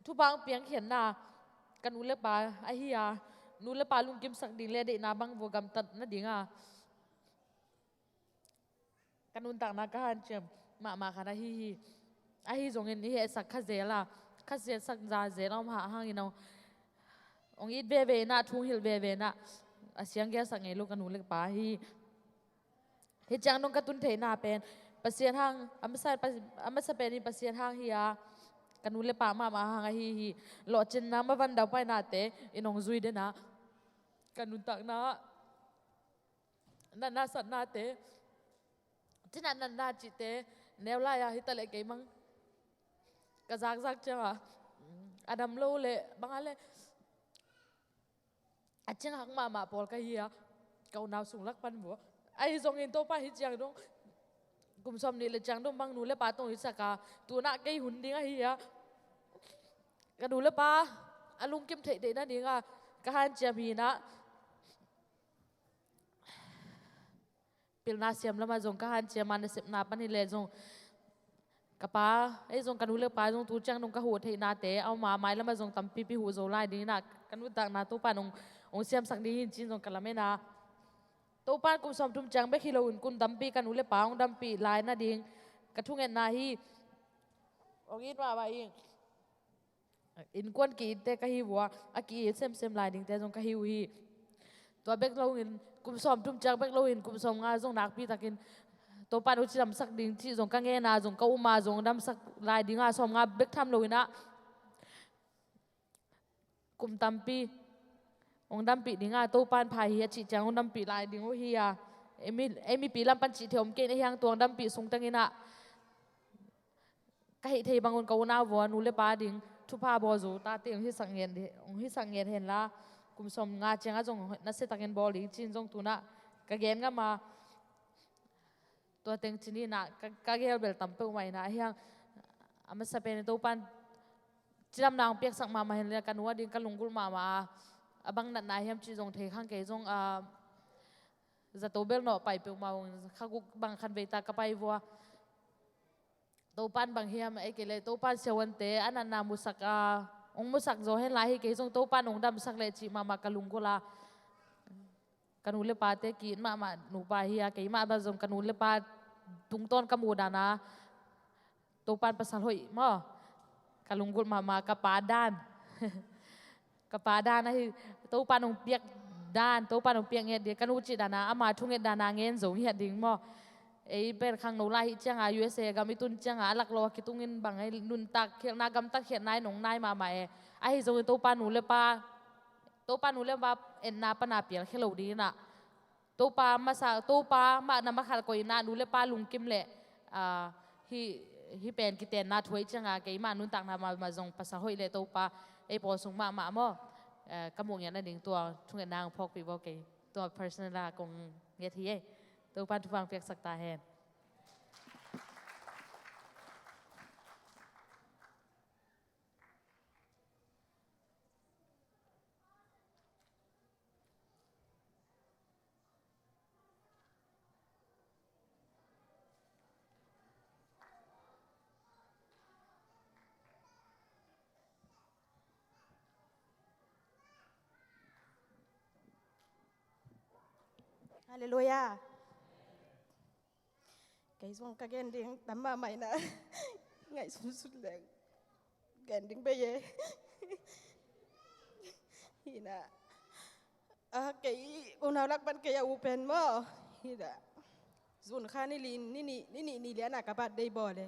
thupha hong piangkhiatna ka nu le pa ahi a, nu le pa lungkimsak ding le deihna bang vua gamtat nading a ka nuntakna ka hanciam mahmah khat ahi hi. Ahi zongin i hehsak kha zel a, kha zetsak za zel a om hah hangin hong, hong it veve in ah, thu hong hilh veve in ah, a siang gelsak ngei lo ka nu le ka pa hi. Hih ciang dong ka tun theihna pen Pasian hang, a masa, a masa pen in Pasian hang hi a, ka nu le pa mahmah hang ahi hi. Lawhcinna, mavan, daupainate in hong zui den a, ka nuntakna ah natna satnate, cinah natna cihte neu lai-a hi ta leh kei mang ka zakzak ciangah a dam lo leh bang a leh a cianghak mahmah pawl ka hi a, ka unau sung lak pan vua. Ahi zongin Topa hih ciang dong kum sawm nih le ciang dong bang nu le pa tawh hong hitsak a, tunah kei hun ding ahi a, ka nu le pa a lungkim theih theih nading a ka hanciam hi in ah, pilna siam lamah zong ka hanciam a, nasepna pan hi leh zong ka pa, ei zong ka nu le pa zong tu ciang dong ka huh theihnate a om a, mailamah zong tampipi huh zo lai ding in ah ka nuntakna Topa in hong, hong siamsak ding hi in ci-in zong ka lamen a. Topa in kum sawmthum ciang bek hi loin kum tampi ka nu le pa hong dampih lai nading ka thungetna hi. Hong it mahmah ing. Innkuan ki-itte ka hi vua, a ki-it semsem lai dingte zong ka hi uh hi. Tua bek loin kum sawmthum ciang bek loin kum sawmnga zong nakpitakin Topa in hong cidamsak ding cih zong ka ngen a, zong ka um a, zong damsak lai ding a, sawmnga bek tham lo in ah kum tampi hong dampih ding a, Topa in pha hi a cih ciang hong dampih lai ding uh hi a, ei mi, ei mipi lam pan cih thei om kei in, ahi hang tua hong dampih sung teng in ah ka hih thei bangun ka unau vua nu le pa ding thupha bawl zo tate hong hisak ngen, hong hisak ngen hen la, kum sawmnga ciangah zong nasiatakin bawl ding ci-in zong tunah ka gen ngam a. Tua teng ci-in ah ka, ka gel bel tam peuhmah in ah, ahi hang a masa pen Topa in cidamna hong piaksak mahmah hen la, ka nu a ding ka lunggulh mahmah a, a bang natna hiam cih zong thei khang kei zong a, zato bel nawh pai peuhmah ung, kha guk bang khan vei ta ka pai vua. Topa in bang hiam, ei kei leh Topa in siavuante a natna musak a, hong musak zaw hen la, ahi kei zong Topa in hong damsak leh cih mahmah ka lunggulh a. Ka nu le pate ki-it mahmah nupa hi a, keimah bang zong ka nu le pa tungtawn ka muh dan a Topa in pasal hoih maw, ka lunggulh mahmah, ka pa dan. Ka pa dan ahi, Topa in hong piak dan, Topa in hong piak ngiat ding, ka nu cih dan a, ama thunget dan a ngen zo ngiat ding maw. Ei pen khangno lai hih ciangah, U S A gam i tun ciangah a lak lo a kitungin bang ei nuntak khialhna, gamtat khialhna in hong nai mahmah e. Ahi zongin Topa nu le pa, Topa nu le pa etna pan a pialkhia lo ding in ah, Topa masa, Topa mah na mah khat koih in ah, nu le pa lungkim leh, ah, hih, hih pen kitenna thu ahih ciangah, keimah nuntakna mahmah zong pasal hoih leh Topa ei pawl sung mahmah maw, eh, ka muh ngiat nading tua thungetna hong phawkpih bawl kei, tua personal a kong nget hi ei. Topa in thupha hong piaksak ta hen. Halleluiah. Kei zong ka gen ding tam mahmah in ah, ngaihsun sut leng gen ding bei e. Hi in ah, a, kei unau lak pan kei a u pen maw, hi in ah, June kha ni li, ni nih, ni nih ni lian a ka birthday bawl e.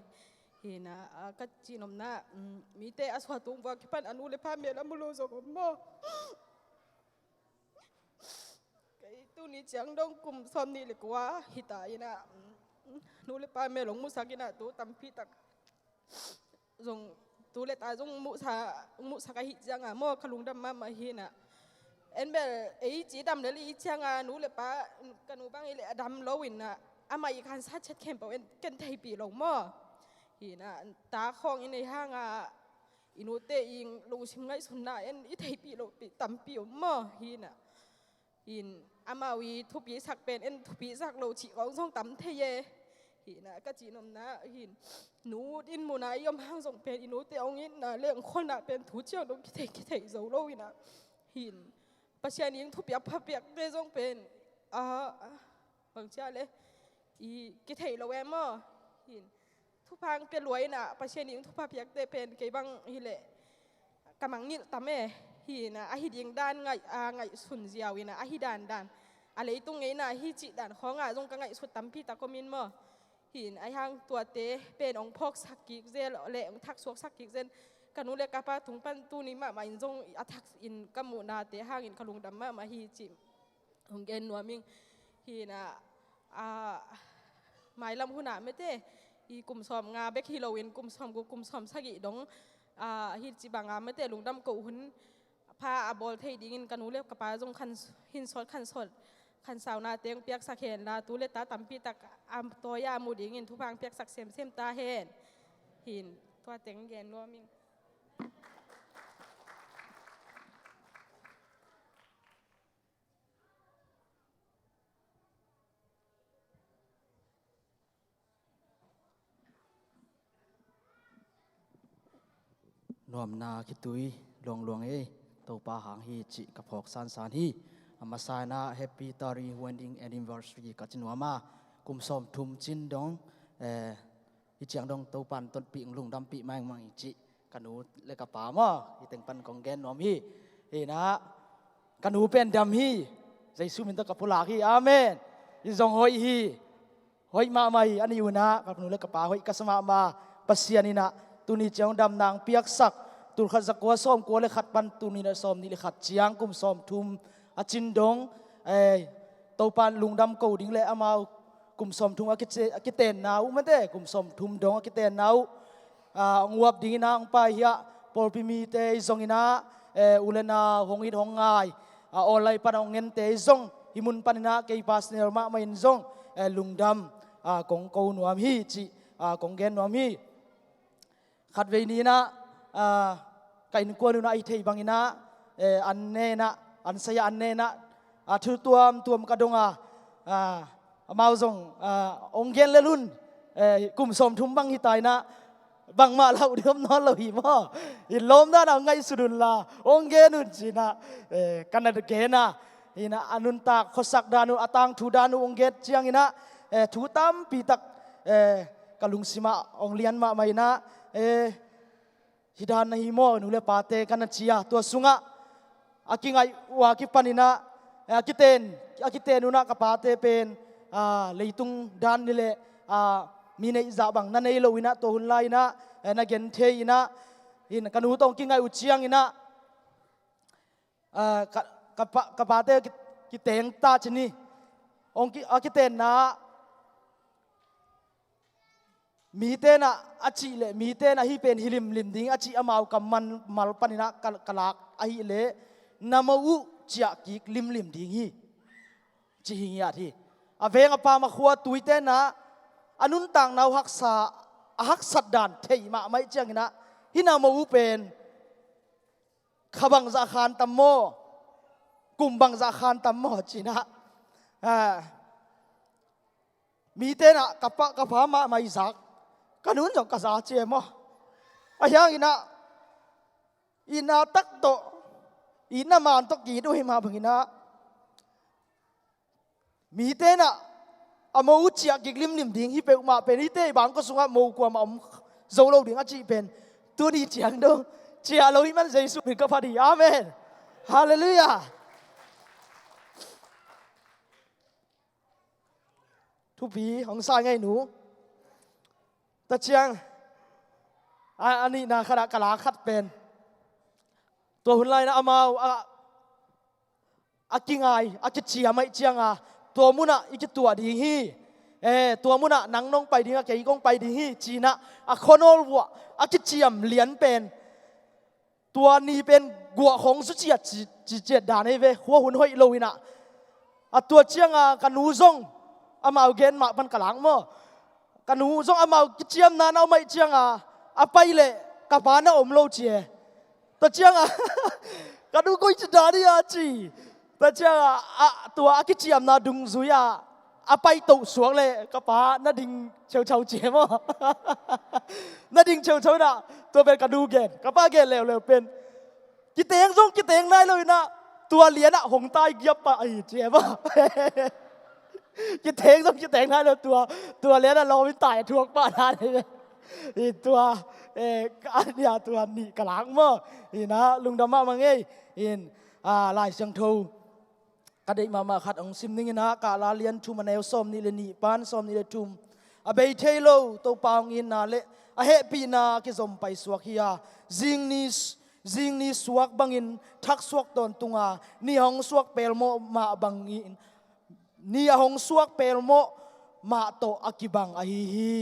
Hi in ah, a, ka cihnopna, um, mite a suahtung vua kipan a nu le pa mel a mu lo zong om maw. Kei tuni ciang dong kum sawm nih le kua hi ta in ah, nu le pa mel hong musak in ah, tu tampi tak zong, tu le ta zong muhsa, muhsak ahih ciangah maw, ka lungdam mahmah hi in ah. En bel ei cidam lel i ciangah nu le pa, ka nu bang i leh a dam lo in ah, amah i khansa chet khempeuh en ken theihpih lo maw. Hi in ah, ta khawng i neih hangah i nute i lungsim ngaihsutna en i theihpih lohpih tampi om maw, hi in ah. Hin, amau i thupi sak pen en thupi sak lo cih kong zong tam thei e. Hina, ka cih nopna hin, nu inn muna i om hang zong pen i nute hong itna le hong kholna pen thu ciang dong kithei kithei zo lo hina. Hin, Pasian in thupiak phapiakte zong pen a, bang cia le i kithei lo e maw? Hin, thupha pia lua ina, Pasian in thupha piakte pen kei bang hileh ka mangngilh tam e. Hina, ahi ding dan ngaih, a, ngaihsun ziau ina, ahi dandan a leitung ngeina hi cih dan khawngah zong ka ngaihsut tampi tak om in maw? Hin, ahi hang tuate pen hong phawksak kik zel le hong thaksuaksak kik zel. Ka nu le ka pa tung pan tuni mahmah in zong a thak in ka muhnate hangin ka lungdam mahmah hi cih hong gen nuam ing. Hina, a, mailam hunah mete i kum sawm nga bek hi loin kum sawm guk kum sawm sagih dong, a, hi ci banga mete lungdam ko hun pha a bawl thei dingin ka nu le ka pa zong khan, hin sawt khan sawt khan sauna teng piaksak hen la tu le ta tampi tak a tawi a mu dingin thupha piaksak semsem ta hen. Hin, tua teng gen nuam ing. Nuamna khitui luangluang ei, Topa hang hi cih ka phawk sansan hi. A masa inah happy thirty wedding anniversary ka ci nuam a, kum sawm thum cin dong, eh, hi ciang dong Topan tonpih lungdampih mangmang hi cih ka nu le ka pa maw, hi teng pan kong gen nuam hi. Hinah ka nu pen dam hi. Jesu min tawh ka pulak hi. Amen. Hi zong hoih hi. Hoih mahmah hi. A nih unah ka nu le ka pa hoih ka sa mahmah. Pasian inah tuni ciang dam nang piaksak, tulkhat zakua sawmkua le khat pan tuni inah sawmnih le khat ciang kum sawmthum a cin dong, eh, Topan lungdam ko ding le amau kum sawmthum a kice-, a kitenna uh mate, kum sawmthum dong a kitenna uh, ah, hong uap dingin ah hong pai hiah pawlpi mite i zong inah, eh, u le nau hong it hong ngai, ah, online pan hong ngente i zong, hih mun pan inah kei personal mahmah in zong, eh, lungdam, ah, kong ko nuam hi cih, ah, kong gen nuam hi. Khatvei ni inah, ah, ka innkuan unah i thei bang inah, eh, an ne inah, an saya an ne inah, ah, thu tuamtuam ka dong a, ah, amau zong, ah, hong gen lel un, eh, kum sawmthum bang hi ta inah, bangmah lau ding om nawn lo hi maw? I lawm dan a hong ngaihsut un la, hong gen un ci inah, eh, ka na gen a, inah a nuntak khuasak dan uh, a tangthu dan uh hong gen ciang inah, eh, thu tampi tak, eh, ka lungsimah hong lian mahmah inah, eh, hi dan na hi maw, nu le pate ka na ci a, tua sungah a kingaih uh a kipan inah, eh, a kiten, a kiten unah ka pate pen, ah, leitung dan ni le, ah, mi neih zah bang na nei lo inah tua hun lai inah, eh, na gen thei inah, in ka nu tawh hong kingaih uh ciang inah, ah, ka, ka pa, ka pate ki, kiteng ta ci ni. Hong ki, a kitenna mite inah a cih leh, mite inah hih pen hi limlim ding a cih amau kammal pan inah ka, ka lak ahih leh, na mo uh ciah kik limlim ding hi. Ci hi ngiat hi. A veng a pam a khua tuite inah a nuntakna uh haksa, a haksat dan thei mahmah ih ciang inah, hih na mo uh pen kha bangzah khan tam maw, kum bangzah khan tam maw ci inah, ah, mite inah ka pa, ka pa mahmah i zak, ka nu in zong ka za ci e maw? Ahi hang inah itna tak tawh, itna man tawh ki-it uh hi mah bang inah mite inah a mo uh ciah kik limlim ding hi peuhmah pen, hihte i bangkua sungah mo kuamah om zo lo ding a cih pen tuni ciang dong ciah lo hi man Jesu min ka phat hi. Amen. Halleluiah. Thupi hong sa ngai nu. Tua ciang a, a nihna khatah ka la khat pen, tua hun lai inah amau a, a kingai, a kiciam ahih cianga, tua munah i kituah ding hi. Eh, tua munah nang nong pai ding a, kei kong pai ding hi ci inah a khuanawl vuah a kiciam lian pen, tua ni pen guah khawng zu ciat ci, ci ciat dan hi ve, khua hun hoih lo inah. A tua cianga ka nu zong amau gen mah pan ka lak maw? Ka nu zong amau kiciamna na om ahih cianga a pai leh ka pa na om lo ci e. Tua cianga ka nu koi ci dan hi a ci. Tua ciang a, a, tua a kiciamna dungzui a, a paito suak leh ka pa na ding ceuceu ci e maw? Na ding ceuceu in ah, tua pen ka nu gen, ka pa gen leuleu pen. Kiteng zong kiteng nai lo in ah, tua lian ah hong tai giap pah ahi ci e maw? Kiteng zong kiteng nai lo, tua, tua lian ah lawm in tai a thuak pah na nei ve. I tua, eh, ka ania tua nih ka lak maw? In ah lungdam mahmah ing ei. In, ah, Lai Siangtho ka deih mahmah khat hong sim ning in ah, Kahla lian thum a neu sawmnih le nih pan sawmnih le thum. A bei thei lo Topa hong itna le a hehpihna kizom paisuak hi a, zingni, zingni suak bangin thaksuak tawntung a, ni a hong suak pelmawh mah bangin, ni a hong suak pelmawh mah tawh a kibang ahi hi.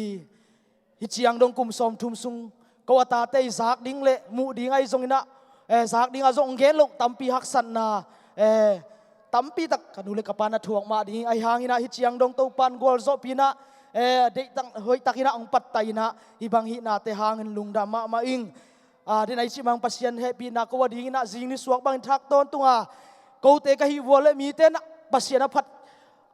Hih ciang dong kum sawmthum sung ko a tate i zak ding le muh ding ahi zongin ah, eh, zak ding a zong gen loh tampi haksatna, eh, tampi tak ka nu le ka pa na thuak mah ding ahi hangin ah, hih ciang dong Topan gualzawhpih in ah, eh, deihtak hoihtak in ah hong pattah in ah, hih bang hihnate hangin lungdam mahmah ing. Ah, den a i cih mang Pasian hehpihna ko a dingin ah zingni suak bangin thak tawntung a, kote ka hih vua le mite in ah Pasian a phat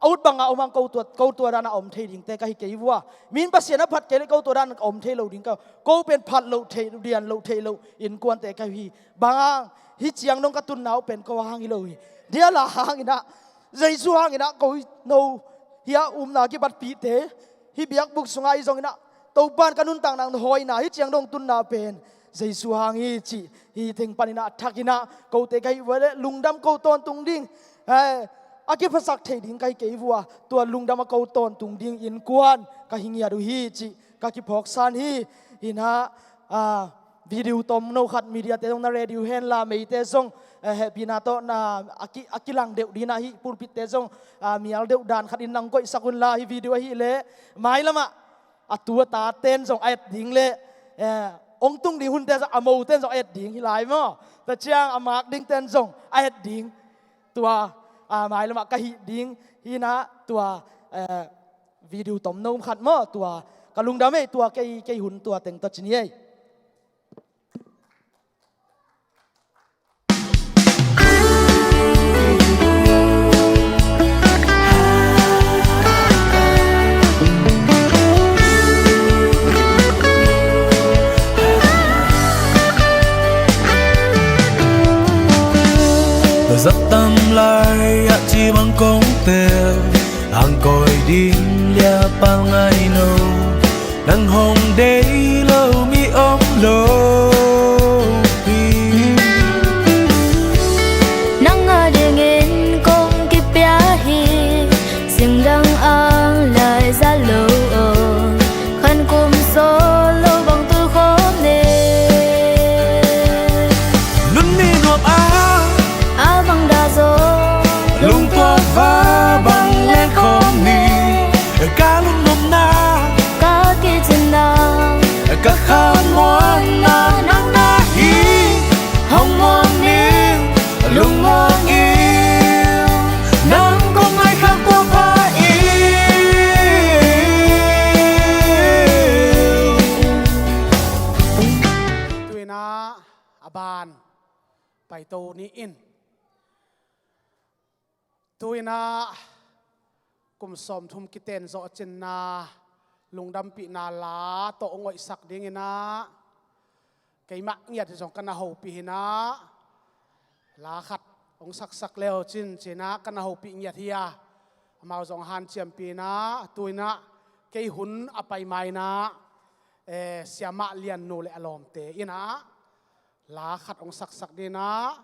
a ut banga om hang ko tua, ko tua dan a om thei dingte ka hi kei vua. Min Pasian a phat kei le ko tua dan a om thei lo ding ka, ko pen phat loh theih, lian loh theih loh innkuante ka hi. Bang hang, hih ciang dong ka tunna uh pen ko hang hi lo hi. Dia la hangin ah, Jesu hangin ah ko no hi a, upna kipatpihte, hih biakbuk sungah ahi zongin ah, Topan ka nuntakna hong hawina, hih ciang dong tunna pen Jesu hang hi cih, hih teng panin ah thak in ah, kote ka hih vua le lungdam ko tawntung ding, eh, a kiphasak thei ding ka hi kei vua, tua lungdam a ko tawntung ding innkuan ka hi ngiat uh hi cih ka kiphawksan hi. In ah, ah, video tomno khat mediate zong na ready uh hen la, meite zong, eh, hehpihna tawh na a ki, a kilang deuh ding in ah, hih pulpitte zong, ah, mial deuh dan khat in nang koihsak un la, hih video ahih leh mailam ah a tu a taten zong a et ding le, eh, hong tung ding hunte zong a moten zong a et ding hi lai maw? Tua ciang a mak dingten zong a et ding. Tua, ah, mailam ah ka hih ding hi in ah, tua, eh, video tomno khat maw? Tua ka lungdam ei, tua kei, kei hun tua teng tawh ci ni ei. Zat tam lai ah ci bang kong tel, ang koi ding lia pal ngai no. Nang hong deih lo mi om lo hi. Nang a dingin kong kipia hi. Singdang ang lai za lo om. Khan kum sawl lo bang tul khawm ne. Nun ni nuam a, a bang dah zaw. Lungtuak va bang leng khawm ni. Ka lungnuamna, ka kicinna, ka khanmuanna nang na hi. Hong muang ning, lungmuang ing, nang kong ngaihkhak tua pha ing. Tu-in ah a ban paito ni in. Tu-in ah kum sawmthum kiten zawh cinna lungdampihna la tawh hong hoihsak dingin ah, keimah ngiat hi zong ka na hopih in ah, la khat hong saksak le uh cin ci-in ah ka na hopih ngiat hi a, amau zong hanciampih in ah, tu-in ah kei hun a pai ma-in ah, eh, siamah Liannu le a lawmte in ah la khat hong saksak dingin ah,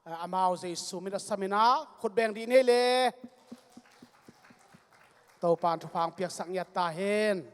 eh, amau Jesu min a sam in ah khut beng dih ni le. Topan thupha hong piaksak ngiat ta hen.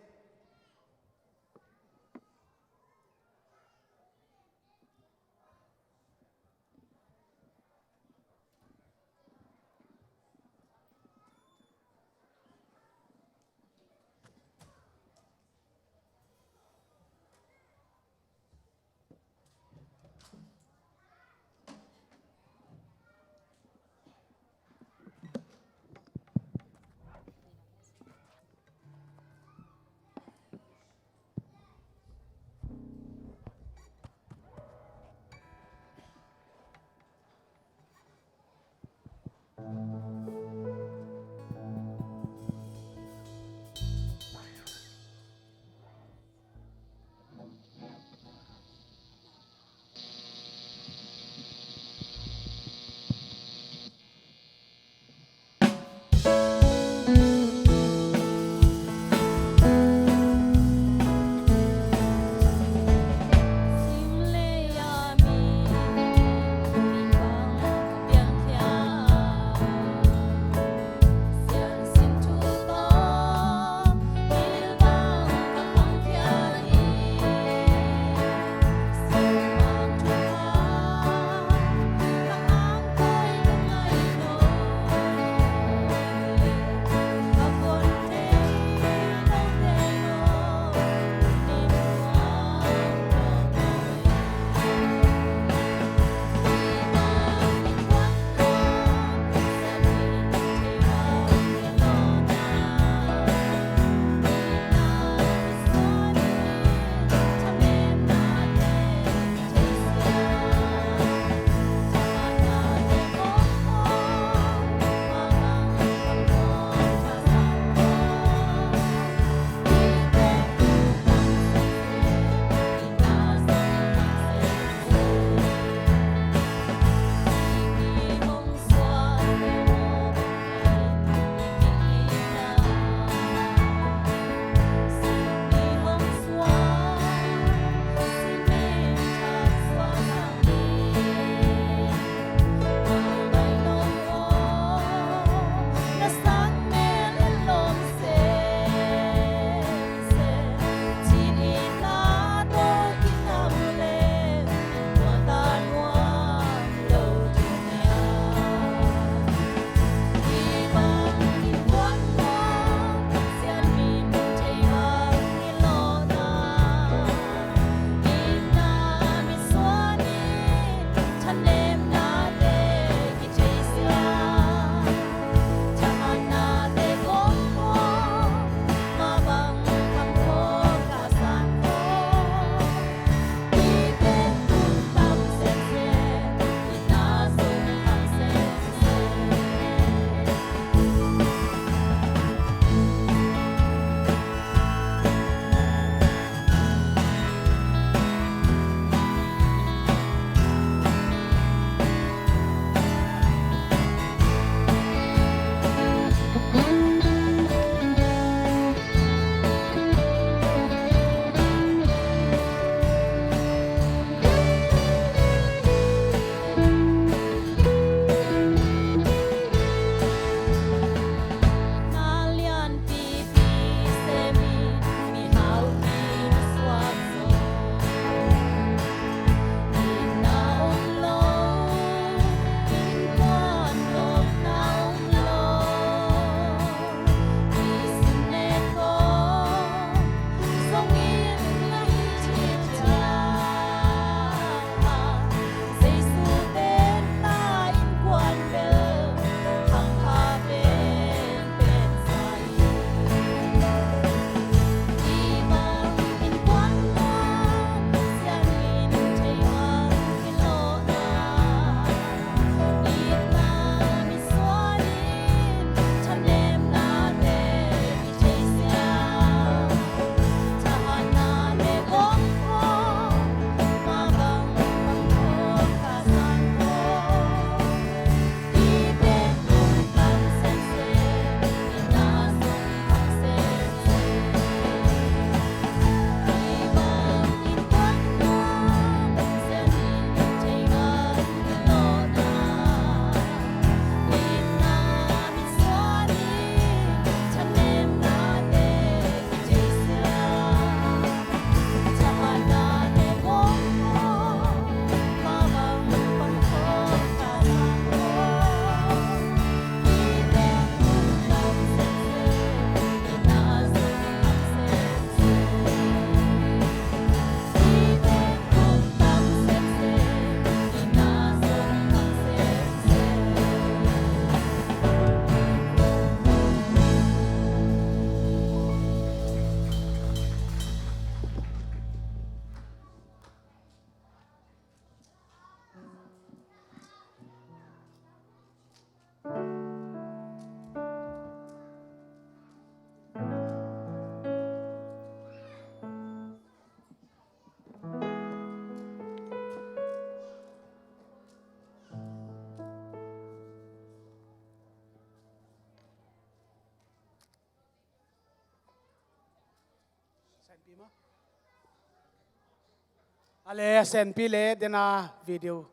A le, a senpi le dena video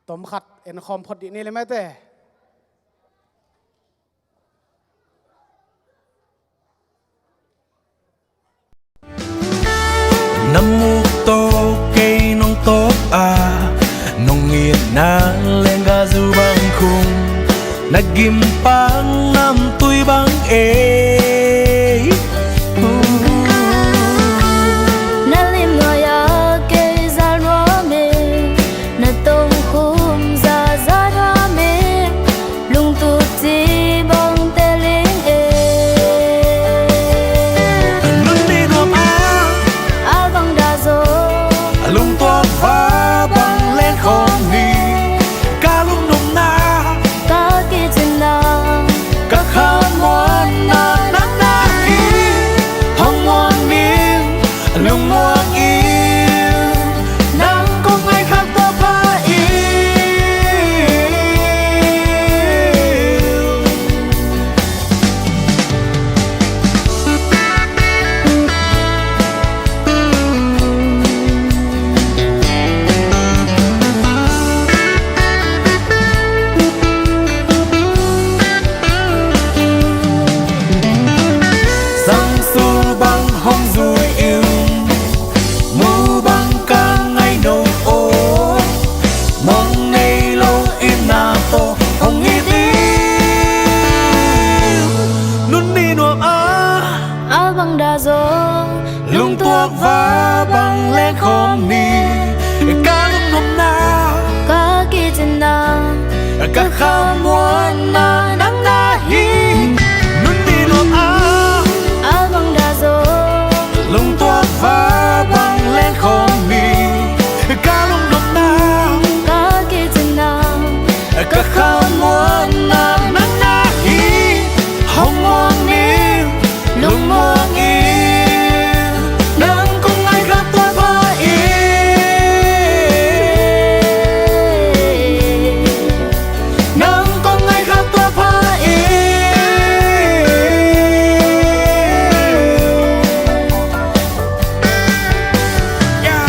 tom khat en khawm phot dih ni le mete. Na muk tawh kei nong tawp a, nong itna lenggazu bang khum, na gimpang namtui bang ei. Na lim nuai-ah kei zal nuam e, na tokhom zahzah nuam e, lungtup cih bang tel ing e. Nunnih nuam a, a bang dah zaw, lungtuak va bang leng khawm ni. Ka lungnopna, ka kicinna, ka khamuanna nang na hi. Hong muang ning, lungmuang ing, nang kong ngaihkhiat tua pha ing. Zangsul bang hong zui ing, mu bang ka ngaih no aw, mong nei lo in na tawh hong it ing. Nunnih nuam a, a bang dah zaw, lungtuak va bang leng khawm ni. Ka lungnopna, ka kicinna, ka khamuanna nang na hi. Nunnih nuam a, a bang dah zaw, lungtuak va bang leng khawm ni. Ka lungnopna, ka kicinna, ka khamuanna nang na hi. Hong muang ning, lungmuang ing, nang kong ngaihkhiat tua pha ing. Nang kong ngaihkhiat tua pha ing. Yeah.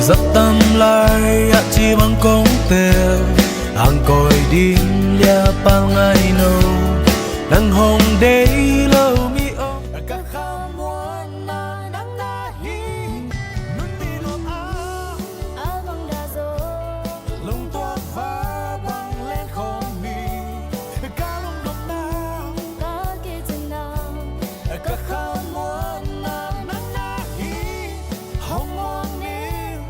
Zat tam lai ah ci bang kong tel, ang koi ding lia pal ngai no. Nang hong deih lo mi om, ka khamuanna nang na hi. Nunnih nuam a, a bang dah zaw, lungtuak va bang leng khawm ni. Ka lungnopna, ka kicinna, ka khamuanna nang na hi. Hong muang ning,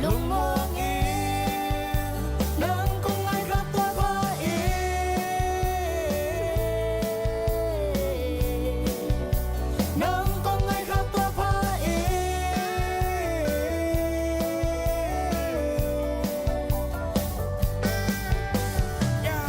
lungmuang ing, nang kong ngaihkhiat tua pha ing. Nang kong ngaihkhiat tua pha ing. Yeah.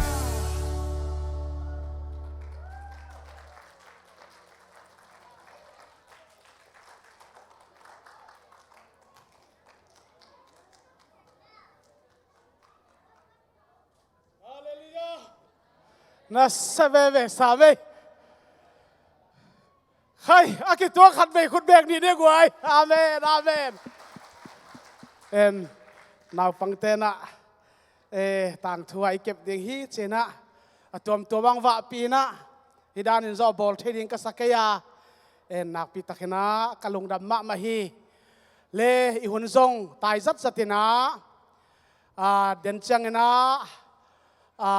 Halleluiah. Na sa veve sa vei. Khai, a kituak khat vei khut bek nih dek guai. Amen, amen. En, naupangte na, eh, tangthu a i kep ding hi ci-in ah, a tuamtuam bang vahpi-in ah, hih danin zawh bawl thei ding ka sa kei a, en, nakpi takin ah ka lungdam mahmah hi. Le i hun zong tai zatzat in ah, a, den ciangin ah, a,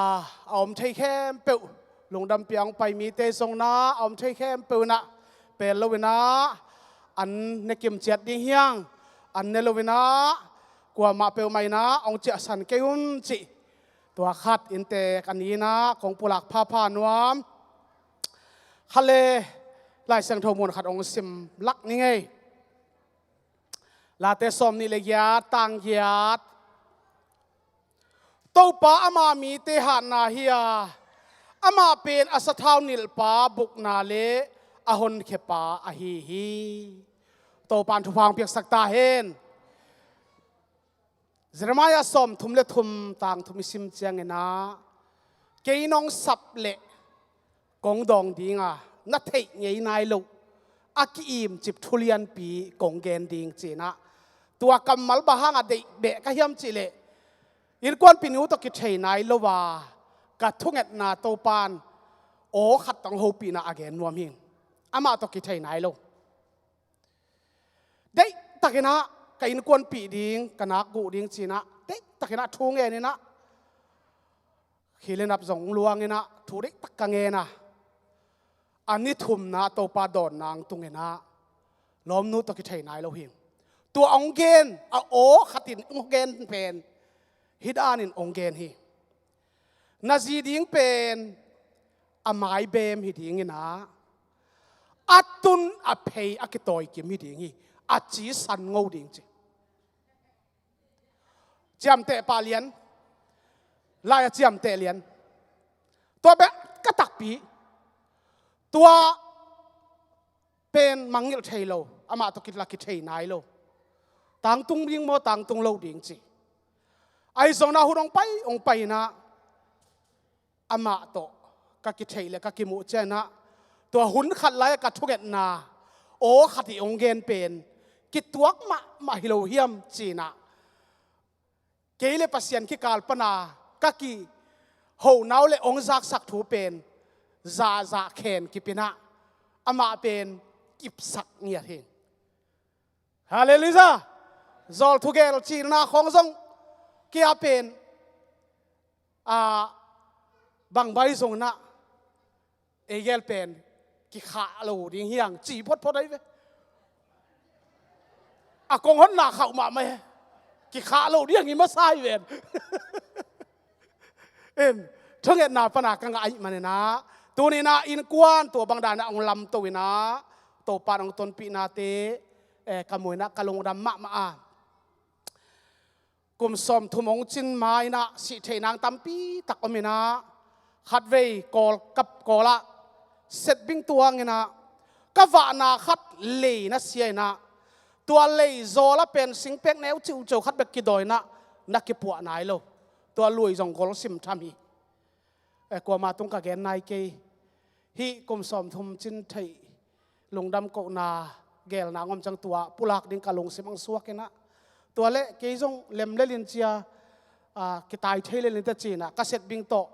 a om thei khempeuh, lungdampi a hong pai mite zong in ah, a om thei khempeuh in ah, pel lo in ah, an ne kim ciat ding hi hang, an ne lo in ah, kuamah peuhmah in ah hong ciahsan kei un cih, tua khat inntek a ni in ah kong pulak phapha nuam. Khat le Lai Siangtho mun khat hong sim lak ning ei. Late sawmnih le giat, tang giat. Topa ama mite hatna hi a, amah pen a sathau nilhpa bukna le a honkhiapa ahi hi. Topa in thupha hong piaksak ta hen. Jeremiah sawmthum le thum tang thum i sim ciangin ah, kei nong sap leh kong dawng ding a, na theih ngei nai loh a ki-imcip thu lianpi kong gen ding ci-in ah, tua kammal bang hang a deih beh ka hiam cih leh, innkuanpihnu tawh kithei nai lo a, ka thungetna Topa in aw khat tawh hong hopihna a gen nuam hi. Amah tawh kithei nai lo. Deihtakin ah ka innkuanpih ding, ka nak guh ding ci-in ah, deihtakin ah thu ngenin ah, khi le nap zong luangin ah, thu deihtak ka ngen a, a ni thumna Topa dawnna hong tungin ah, lawmnu tawh kithei nai lo hi. Tua hong gen, a aw khatin hong gen pen hih danin hong gen hi. Na zi ding pen a mai beem hi dingin ah, a tun a phei a kitawikim hi ding hi. A ci san ngo ding ci. Ciamteh pah lian. Lai-ah ciamteh lian. Tua bek ka takpi. Tua pen mangngilh thei lo, amah tawh kila kithei nai lo. Tangtung ding maw, tangtung lo ding ci. Ahi zongin ah hun hong pai, hong pai in ah, amah tawh ka kithei le ka kimuh ciangin ah, tua hun khat lai-a ka thungetna aw khat i hong gen pen kituak mahmah hi lo hiam ci-in ah, kei le Pasian kikal pana ka kiho nau le hong zaksak thu pen zahzah khen kipin ah, amah pen kipsak ngiat hi. Halleluiah. Zawl thugel cihna khawng zong kia pen, a, bangbai zongin ah ei gel pen kikhah lo ding hi hang ci photphot ahi ve. A kong honna khauh mahmah hi. Kikhah lo ding hi masa hi ven. En, thungetna pana ka ngah ahih manin ah, tuni-in ah innkuan tua bang danin ah hong lamto in ah, Topa in hong tonpihnate, eh, ka muh in ah ka lungdam mahmah a. Kum sawmthum hong cin ma-in ah sih theih nang tampi tak om in ah, khatvei Kawl, kap Kawl ah setbing tuang in ah, ka vahna khat lei na sia in ah, tua lei zawl ah pen singpek neu ciuciau khat bek kidawi in ah, na kipuah nai lo. Tua lui zong gol sim tham hi. Eh, kuama tung ka gen nai kei. Hih kum sawmthum cin theih lungdam kohna gelna ngom ciang tua pulak ding ka lungsim hong suak in ah, tua leh kei zong lem lel in cia, ah, kitai thei lel in teh ci-in ah, ka setbing tawh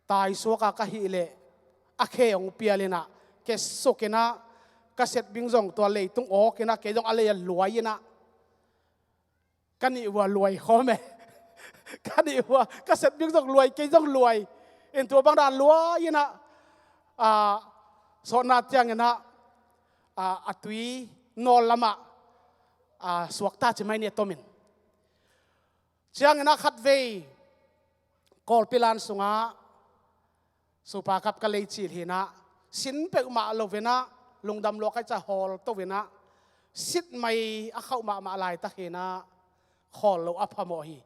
tai suak a ka hih leh a khe hong pial in ah, khe suk in ah, ka setbing zong tua leitung awk in ah, kei zong a lei ah luai in ah, ka nih uh a luai khawm e. Ka nih uh a, ka setbing zong luai, kei zong luai. En, tua bang dan luai in ah, ah, sawtna ciangin ah, ah, a tui nawl lamah, ah, suakta ci mai ni a tomin. Ciangin ah khatvei Kawlpi lan sungah Supa kap ka lei cil hi in ah, sin peuhmah lo in ah, lungdam lua ka hih ciang hawlto in ah, sit mai a khauh mahmah laitak hi in ah, khawl lo a phamawh hi.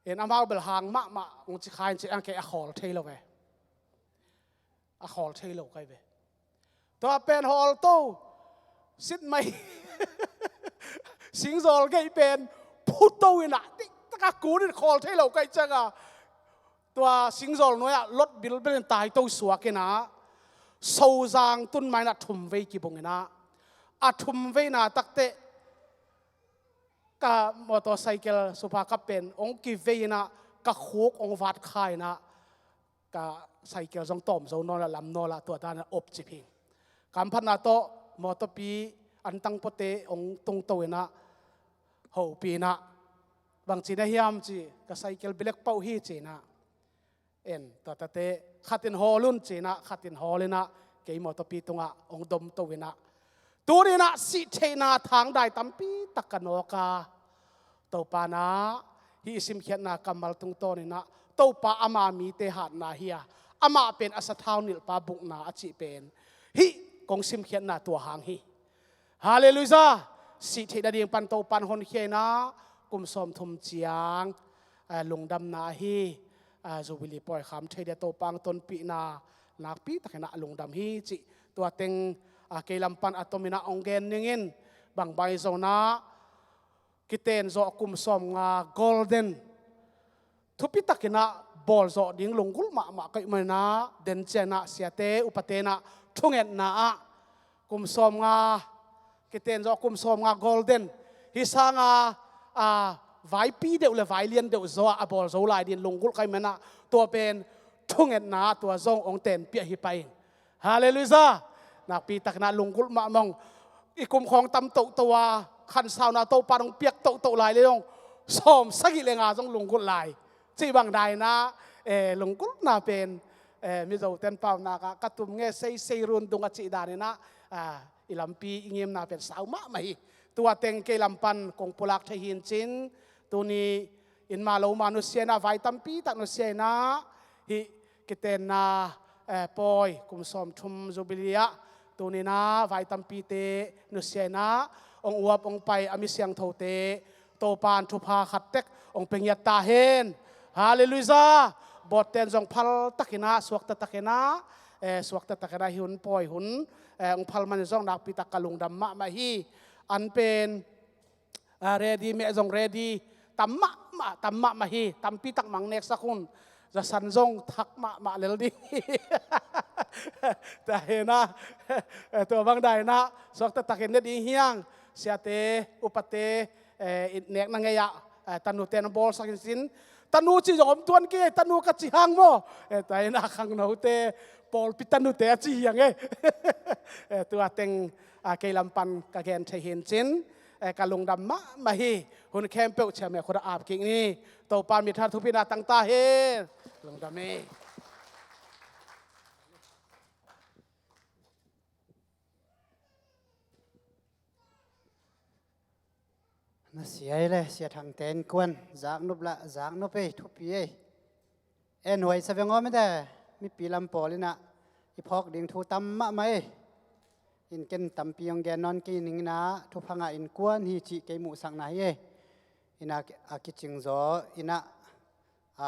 En, amau bel hang mahmah hong ci kha in ci ang kei a khawl thei lo ve. A khawl thei lo ka hi ve. Tua pen hawlto, sit mai. Singzawl gei pen phuto in ah, tik taka kun in khawl thei lo ka hih ciang a, tua singzawl nuai-ah lot bilbel in taito suak in ah, Sozang tun ma-in ah thumvei kibung in ah, a thumveina takteh ka motorcycle Supa kap pen hong kivei in ah, ka khuk hong vat kha in ah, ka cycle zong tawm zo nawn a, lam nawn a, tua dan a op cip hi. Kamphatna tawh mawtawpi antang pawte hong tungto in ah, hopih in ah, bang ci na hiam ci, ka cycle bilek pau hi ci in ah. En, tua tate, khat in hawl un ci in ah, khat in hawl in ah, kei mawtawpi tungah hong domto in ah, tuni in ah sih theihna thangdai tampi tak ka nawk a, Topa in ah hih simkhiatna kammal tungtawn in ah, Topa ama mite hatna hi a, amah pen a sathau nilhpa bukna a cih pen hih kong simkhiatna tua hang hi. Halleluiah. Sih theih nading pan Topa in honkhia in ah, kum sawmthum ciang eh, lungdamna ahi, eh, Jubilee pawi kham thei dia Topa hong tonpihna nakpi takin ah lungdam hi cih tua teng, ah, kei lam pan a tomin ah hong gen ningin, bang bang hi zongin ah kiten zawh kum sawmnga golden thupi takin ah bawl zawh ding lunggulh mahmah ka hih manin ah, den ciangin ah siate upate in ah thungetna ah kum sawmnga, kiten zawh kum sawmnga golden, hih sanga, a, vaipi deuh le vailian deuh zaw ah a bawl zo lai dingin lunggulh ka hih manin ah, tua pen thungetna ah tua zong hong tenpih ahi pah in. Halleluiah. Nakpi takin ah lunggulh mahmah ung. I kum khawng tam toto a, khansauna Topa in hong piak toto lai leh zong sawm sagih le nga zong lunggulh lai. Cih bang dan in ah, eh, lunggulhna pen, eh, Mizo ten paunak ah ka tum nge sei sei rundung a cih dan in ah, ah, i lampi i ngimna pen sau mahmah hi. Tua teng kei lam pan kong pulak thei hi in cin, tuni in mah lo mah nusia in ah, vai tampi tak nusia in ah, hih kitenna, eh, pawi kum sawmthum Jubilee ah tuni in ah vai tampite nusia in ah, hong uap hong pai a mi siangthote Topa in thupha khat tek hong pia ngiat ta hen. Halleluiah. Bawt ten zong phal takin ah, suakta takin ah, eh, suakta takin ah hih hun pawi hun, eh, hong phal manin zong nakpi tak ka lungdam mahmah hi. An pen, ah, ready meh zong ready tam mahmah, tam mahmah hi. Tampi tak mang neksak un. Zasan zong thak mahmah lel ding hi. Tua hi in ah, eh, tua bang dan in ah suakta takin ne ding hi hang. Siate upate, eh, i nekna ngei ah, eh, tanute na bawlsak in cin. Tanu cih zong om tuan kei, tanu ka cih hang maw. Eh, tua hi in ah khangnote, pawlpi tanute a ci hi hang e. Eh, tua teng, ah, kei lam pan ka gen thei hi in cin, eh, ka lungdam mahmah hi. Hun khempeuh ciamciam khut ah ap kik ni. Topa in mithang thupina tang ta hen. Lungdam hi. Na sia hi le, Sia Thangte innkuan, zaknop lah zaknop ei, thupi ei. En huai sa veng aw mite, mipi lam pawl in ah i phawk ding thu tam mahmah ei. In ken tampi hong gen nawn kei ning in ah, thupha ngah innkuan hi cih kei muhsakna hi ei. In ah a kicing zaw in ah, a,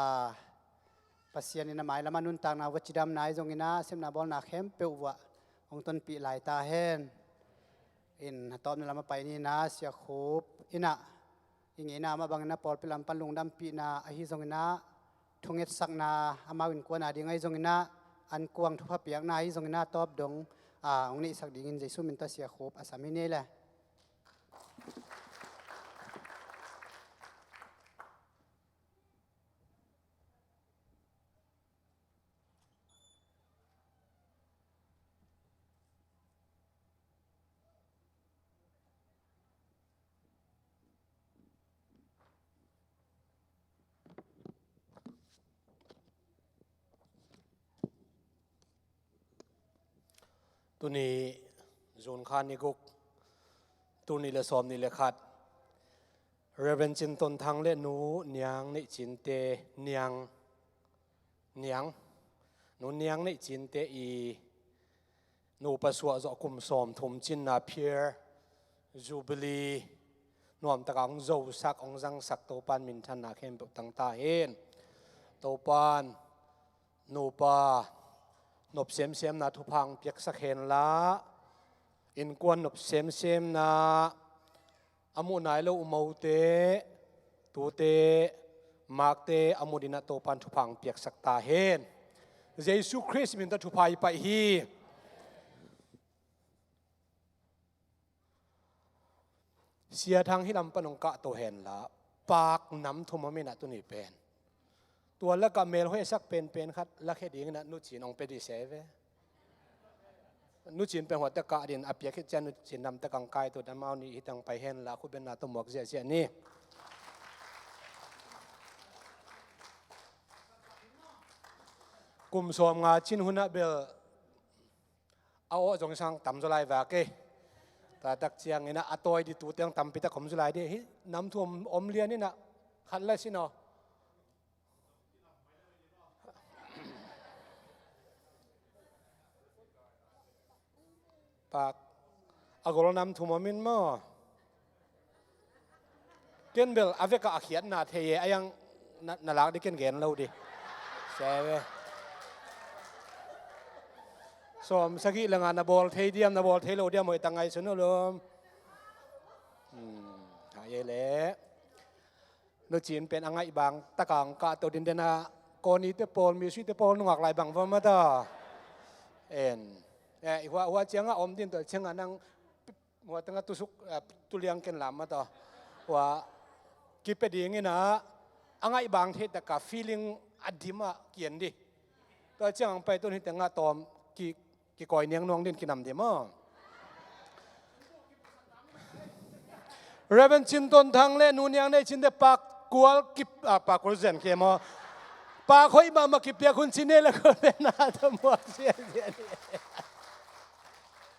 Pasian in a mailam a nuntakna uh a cidamna ahi zongin ah, sepna bawlna khempeuh uh ah hong tonpih lai ta hen. In a tawpna lam a pai ni in ah, Sia Khup in ah, i ngeina mah bangin ah pawlpi lam pan lungdampihna ahi zongin ah, thungetsakna amau innkuan a ding ahi zongin ah, an kuang thupha piakna ahi zongin ah, tawp dong, a, hong neihsak dingin Jesu min tawh Sia Khup a sam hi ni le. Tuni June kha ni guk, tul nih le sawm nih le khat, Reverend Cin Ton Thang le Nu Niang Neih Cinte, Niang, Niang, Nu Niang Neih Cinte i nupa suah zawh kum sawmthum cinna phiar Jubilee nuamtak a hong zosak, hong zangsak Topa in minthanna khempeuh tang ta hen. Topa in nupa nop semsemna thupha hong piaksak hen la, innkuan nop semsemna, a muh nai lo umote, tute, makte a muh dingin ah Topa in thupha hong piaksak ta hen. Jesu Khrist min tawh thupha i paih hi. Sia Thang hih lam pan hong kahto hen la, Pak nam thum om in ah tuni pen. Tua lakah melhoihsak penpen khat lakhia dingin ah Nu Cin hong pia dih se ve. Nu Cin pen huatte kah dingin a piak khit ciang Nu Cin namte kang kai tu dan mau ni hi tang pai hen la, khut benna tawh muak ziahziah ni. Kum sawmnga cin hun ah bel a awh zong sang tam zaw lai vak e. Tua tak ciangin ah a tawi ding tute hong tampi tak om zaw lai ding. Hih nam thum om lian in ah khat la sin aw. Pak. A gol nam thum om in maw. Ken bel a vekah a khiatna thei e, a yang na, na lak ding ken gen lo ding. Sia ve. Sawm sagih le nga na bawl thei diam, na bawl thei lo diam, hoih tak ngaihsun uh lum. Hmm, ha ye le. Nucin pen a ngaih bang taka hong kahto dindena, Kawni te pawl, Misuite pawl nungak lai bang va mata. En. Eh, hua, hua cianga om din tua cianga nang hua tanga tusuk, eh, tuliang ken lam mata. Hua kipia dingina, a ngaih bang thei taka feeling a dima kian di. Tua ciang ang pai tun hi tengah tawm ki, kikawi niang nuang din kinam di maw. Reverend Cin Ton Thang le Nu Niang Nei Cin te pak kual ki, ah, pak kual zen kia maw. Pak hoih mahmah kipiak hun cin nei le kual pen na ta muak sia sia ni.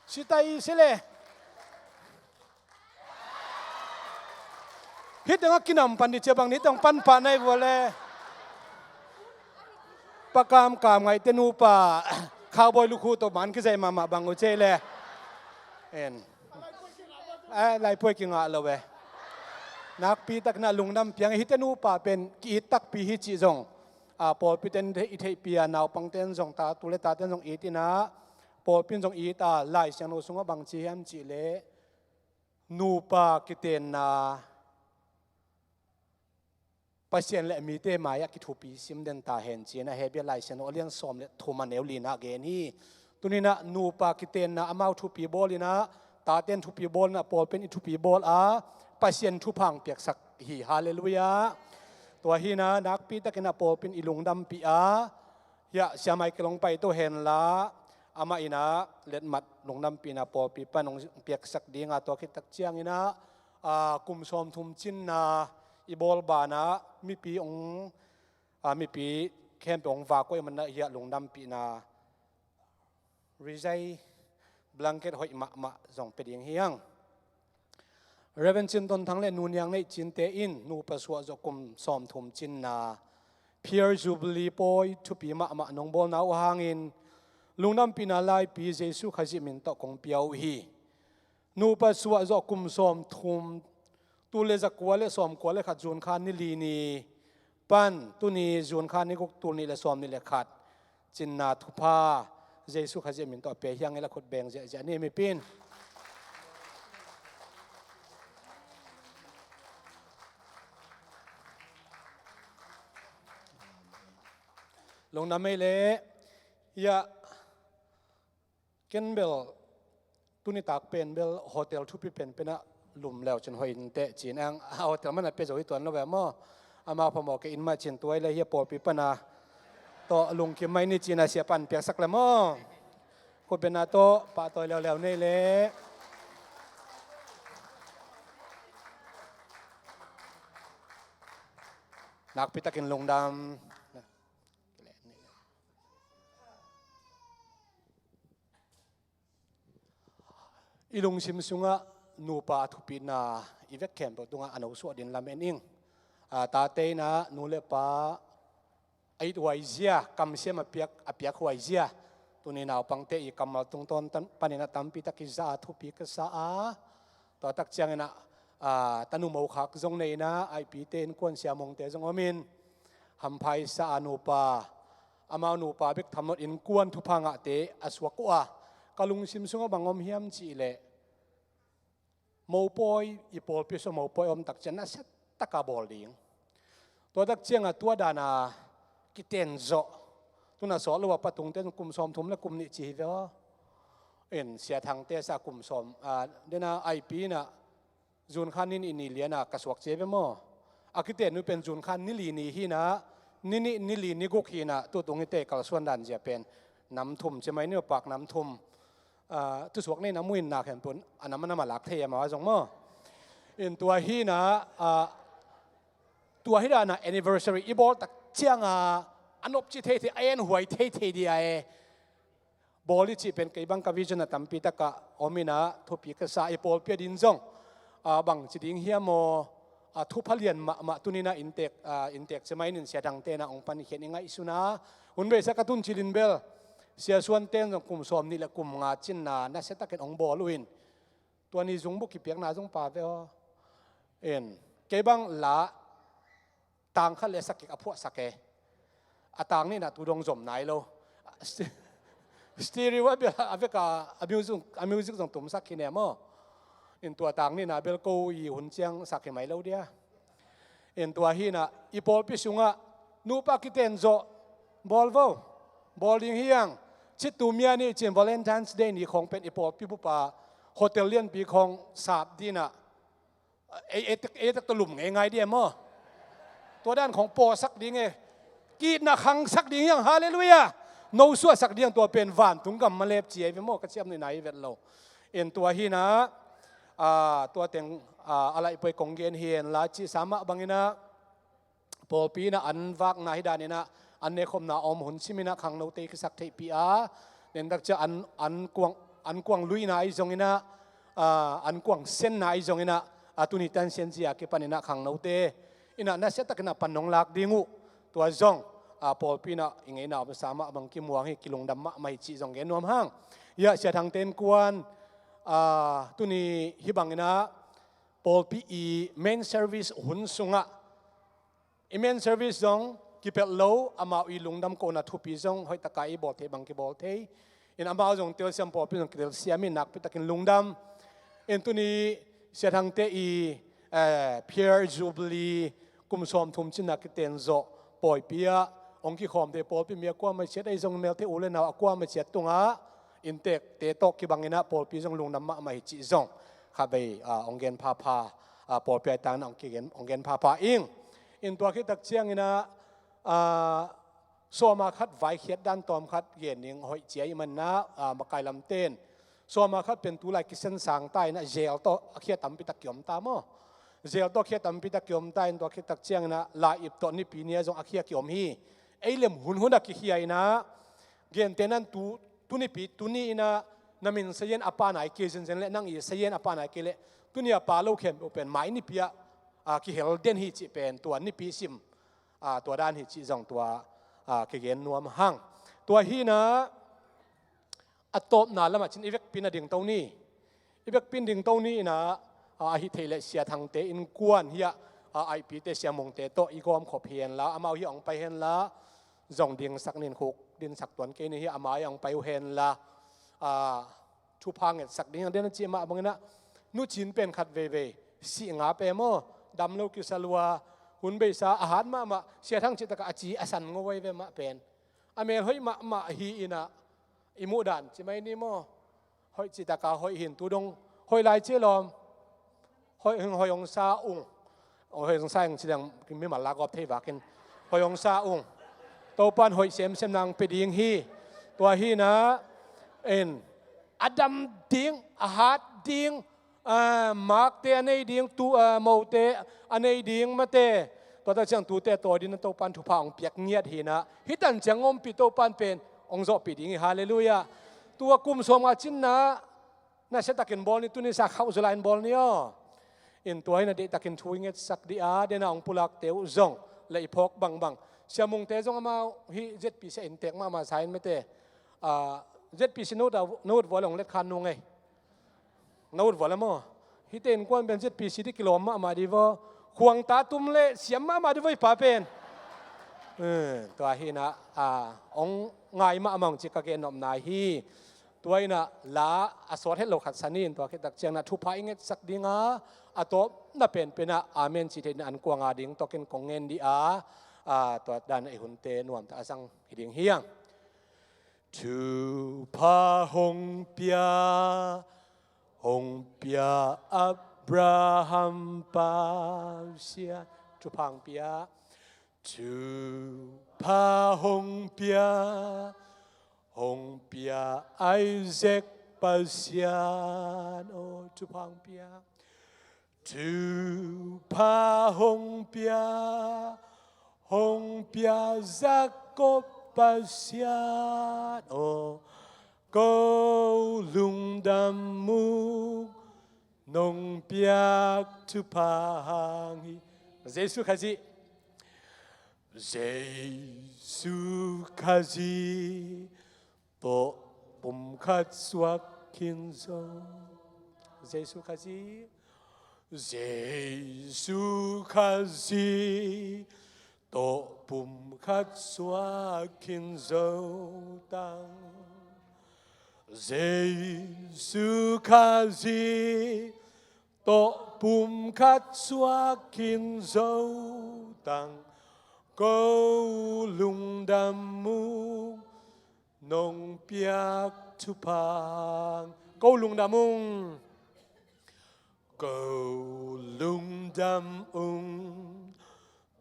Si ta i si le. Hih tengah kinam pan di cia bang ni teng pan pah nai vua le. Pakam kam ngaihte nupa, cowboy lukhu tawh man kizai mahmah bang uh cia le. En. Eh, laipuai kingah lo eh. Nakpi takna lungdam piang hihte nupa pen ki-it takpi hi cih zong. Ah, pawlpi ten i theihpi a naupang ten zong ta, tu le ta ten zong it inah. Pawlpi in zong it a, Lai Siangtho sungah bang ci hiam cih le. Nupa kitenna Pasian le mite mai-ah kithupi sim den ta hen ci-inah Hebru Lai Siangtho a lian sawm le thum a neu li-inah gen hi. Tuninah nupa kitenna amau thupi bawl inah, taten thupi bawl inah, pawlpi in i thupi bawl a, Pasian thupha hong piaksak hi. Halleluiah. Tua hinah nakpi takinah pawlpi in i lungdampih a, hiah siamai kilong pai to henla, amah inah letmat lungdampihna pawlpi pan hong piaksak dinga, tua khit tak cianginah, aa, kum sawmthum cinna i bawl banah mipi hong, aa, mipi khempeuh hong vak uh ahih manah hiah lungdampihna rizai blanket hoih mahmah zong pia ding hi hang. Reverend Cin Ton Thang le Nu Niang Neih Cinte in nupa suahzawh kum sawmthum cinna Pear Jubilee pawi thupi mahmah nong bawlna uh hangin lungdampihna laipi Jesu Khazih min tawh kong pia uh hi. Nupa suahzawh kum sawmthum, tul le zakua le sawmkua le khat June kha ni li ni pan tuni June kha ni guk, tul nih le sawmnih le khat cinna thupha Jesu Khazih min tawh pia hi hang. Ei la khut beng ziahziah ni mipi in. Lungdam ei le. Hiah ken bel tuni tak pen bel hotel thupi penpenah lum leu cin hoih inteh cin ang. A hotel manah pia zo hi tuan lo ve maw. Amau phamawh kei in mah cin tuai le hiah pawlpi pana tawh lungkim mai ni cina siapan piaksak le maw. Khutbetna tawh pahtawi leuleu nei le. Nakpi takin lungdam. I lungsim sungah nupa a thupitna i vek khempeuh tungah a nosuah din lamen ing. A, tate inah nu le pa a it huai zia, kamsiam a piak, a piak huai zia. Tuni naupangte i kammal tungtawn tan, paninah tampi tak i za a thupi ka sa a. Tua tak cianginah, a, tanu mokhak zong nei inah, a ipite innkuan siamongte zong omin. Hamphaisa a nupa, amau nupa bek thamlot innkuan thupha ngahte a suak uh a, ka lungsim sungah bang om hiam cihleh, mopawi, i pawlpi sungah mopawi om tak ciang nasia taka bawl ding. Tua tak cianga tua dana kiten zawh, tuna sawt lo a patungte kum sawmthum le kum nih ci hi ve aw. In Sia Thangte sa kum sawm, a, dena a ipi inah June kha ni nih ni liana ka suak cia ve maw? A kiten uh pen June kha ni li ni hinah, ni nih ni li ni guk hinah, tutung hite kalsuan dan zia pen nam thum cia mai ni pak nam thum. A, tusuak nei nam uh in nak hen pun a nam a nam a lak thei a ma zong maw? In tua hinah, a, tua hi danah anniversary i bawl tak cianga a nopci thei thei, a en huai thei thei dia e. Bawl i cih pen kei bang ka vision a tampi takah om inah thupi ka sa i pawlpi a din zong, a, bang ci ding hiam aw, a, thupha lian mahmah tuninah inntek, a, inntek cia mai nin Sia Thangte inah hong pan i khian i ngaihsun a, hun beisa ka tun cilin bel Sia Suan ten zong kum sawmnih le kum nga cinna nasia takin hong bawl uh in, tua ni zungbuk kipiakna zong pa ve aw. In kei bang la tang khat le sak kik a phuahsak e. A tang nihna tu dong zom nai lo. Stereo a bia a veka a music, a music zong tumsak hi ne maw. In tua tang nihna bel ko i hun ciang sak hi mai lo dia. In tua hinah i pawlpi sungah nupa kiten zawh bawl vo. Bawl ding hiang. Citu mia ni cin Valentine's Day ni khawng pen i pawlpi bupa hotel lianpi khawng sap dinah ei, ei, ei tak tawh lum ngei ngai dia maw. Tua dan khawng pawsak ding e. Kitna khangsak ding hiang, halleluiah. No suahsak ding tua pen vantung gam malep ci ei ve maw, ka ciam nihna i vet lo. In tua hinah tua teng a laihpuai kong gen hi henla cihsa mah banginah pawlpi inah an vakna hi daninah an nekhopna om hun siminah khangnote i kisak theihpih a, nentak cia an, an kuang, an kuang luina ahi zonginah an kuang senna ahi zonginah a tuni tan sianzia kipaninah khangnote inah nasiatakinah pan nong lak ding uh. Tua zong a pawlpi inah i ngeina omsa mah bang kimuang hi, kilungdam mahmah hi cih zong gen nuam hang. Hiah Sia Thangte innkuan a tuni hi banginah pawlpi i main service hun sungah i main service zong kipelh lo, amau i lungdam kohna thupi zong hoihtaka i bawl thei bang kibawl thei. In amau zong telsiam pawlpi zong kitelsiam in nakpitakin lungdam. In tuni Sia Thangte i eh, Pierre Jubilee kum sawmthum cinna kiten zawh pawipi ah hong kikhawmte pawlpi mi a kuamah ciat ahi zong melte u le nau a kuamah ciat tungah inntekte tawh kibanginah pawlpi zong lungdam mahmah hi cih zong khatvei ah hong gen phapha, ah pawlpi ai tangna hong kigen, hong gen phapha ing. In tua khit tak cianginah ah sawma khat vaikhiat dan tawm khat gen ding hoih cia i manna ah makai lamten. Sawma khat pen tulai kisen sang ta inah zel tawh a khia tampi tak kiom ta maw. Zel tawh khia tampi tak kiom ta in tua khit tak cianginah lai ip tawh nipi ni a zong a khia kiom hi. Ei lem hunhun a kikhia inah gente nan tu, tunipi tuni inah na min sayen a pa nai kei zenzen le nang i sayen a pa nai kei le tuni a pa lo khempeuh pen mai nipi ah ah kihel den hi cih pen tua nipi sim ah tua dan hi cih zong tua ah kigen nuam hang. Tua hinah a tawpna lamah cin i vekpi na dingto ni. I vekpi dingto ni inah ah ahi theih leh Sia Thangte innkuan hiah ah aihpite Sia Mungte tawh i gawmkhop hi henla, amau hiah hong pai henla, zong dingsak nin khuk dinsak tuan kei ni hiah amau hiah hong pai uh henla ah thupha ngetsak ding a den a cih mah banginah nu cin pen khat veivei sih ngap e maw, dam lo kisa lua, hun beisa a hat mahmah, Sia Thang cih takah a ci a san ngo vei ve mah pen a mel hoih mahmah hi inah i muh dan ci mai ni maw. Hoih cih taka hoih hin tu dong hoih lai ci lawm. Hoih hing hoih hong sa ung. Hoih hong sa ing ci dang mimal la gawp thei vakin hoih hong sa ung. Topan hoih semsem nang pe ding hi. Tua hinah in a dam ding, a hat ding, ah makte a nei ding, tu ah mote a nei ding mate, tua tak ciang tute tawi ding na Topan thupha hong piak ngiat hinah hih tan ciang ompih Topan pen hong zawhpih ding hi, halleluiah. Tua kum sawmnga cinna nasiatakin bawl ni, tuni sa khauh zulain bawl ni aw. In tua hinah deihtakin thu i ngetsak dih a, dena hong pulakte uh zong le i phawk bangbang. Sia Mungte zong amau hih Z P C a inntek mahmah sa in mate. Ah, Z P C na ut a, na ut vua le hong letkhan nung ei. Na ut vua le maw. Hihte innkuan pen Z P C dih kilawm mahmah dih vaw. Khuangta tum le siam mahmah dih vaw i pa pen. Eh, tua hinah ah hong ngai mahmah hong ci ka gen nopna hi. Tua inah la a sawt het lo khat sa ni in tua khit tak cianginah thupha i ngetsak dinga a tawpna penpenah amen cih theih inah an kuanga ding tawkin kong ngen dih a, ah tua dan a i hunte nuamta a zang hi ding hiang. Thupha hong pia, hong pia Abraham Pasian. Thupha hong pia. Thupha hong pia, hong pia Isaac Pasian aw. Thupha hong pia. Thupha hong pia, hong pia Jacob Pasian aw, ko lungdam uh nong piak thupha hang hi. Jesu Khazih, Jesu Khazih tawh pumkhat suak khin zaw. Jesu Khazih, Jesu Khazih Tawh pumkhat suak khin zo tang, Jesu Khazih. Tawh pumkhat suak khin zo tang, ko lungdam ung, nong piak thupha. Ko lungdam ung. Ko lungdam ung,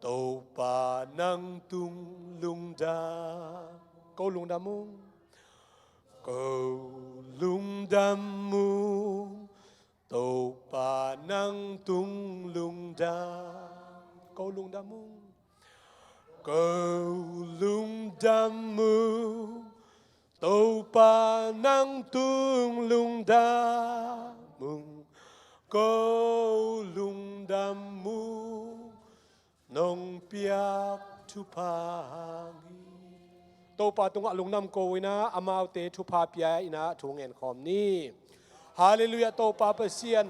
Topa nang tung lungdam. Ko lungdam ung. Ko lungdam ung, Topa nang tung lungdam. Ko lungdam ung. Ko lungdam ung, Topa nang tung lungdam ung. Ko lungdam ung, nong piak thupha hang hi. Topa tungah lungdam ko inah amaute thupha pia inah thu ngen khawm ni. Halleluiah. Topa Pasian,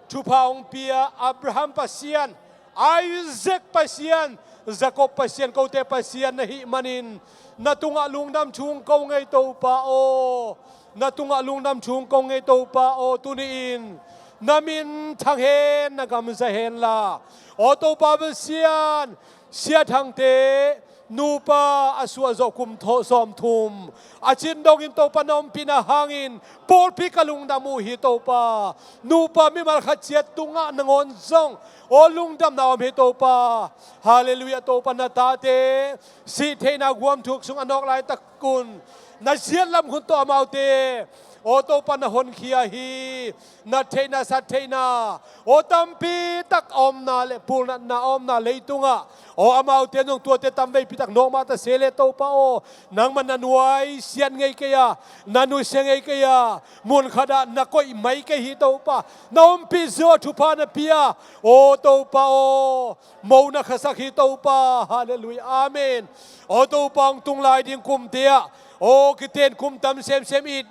thupha hong pia Abraham Pasian, Isaac Pasian, Jacob Pasian, kote Pasian na hih manin na tungah lungdam thu hong ko ngei Topa aw. Na tungah lungdam thu hong ko ngei Topa aw. Tuni-in na min thang hen, na gam za hen la. Aw Topa Pasian, Sia Thangte nupa a suah zawh kum thawh sawmthum a cin dongin Topa na ompihna hangin pawlpi ka lungdam uh hi Topa. Nupa mimal khat ciat tungah nangawn zong aw lungdamna om hi Topa. Halleluiah. Topa na tate sih theihna guam thuk sung a nawk laitak un na ziat lam hun tawh amaute aw Topa na honkhia hi. Na theihna, sat theihna aw tampi tak a omna le pulnatna a omna leitungah aw amaute zong tuate tamveipi tak nawk mah ta se le Topa aw, nangmah na nuai siat ngei kei a, na nusia ngei kei a, mun khatah na koih mai kei hi Topa. Na ompih zo a thupha na pia aw Topa aw, mo na khasak hi Topa. Halleluiah. Amen. Aw Topa hong tung lai ding kumte ah aw kiten kum tam semsem it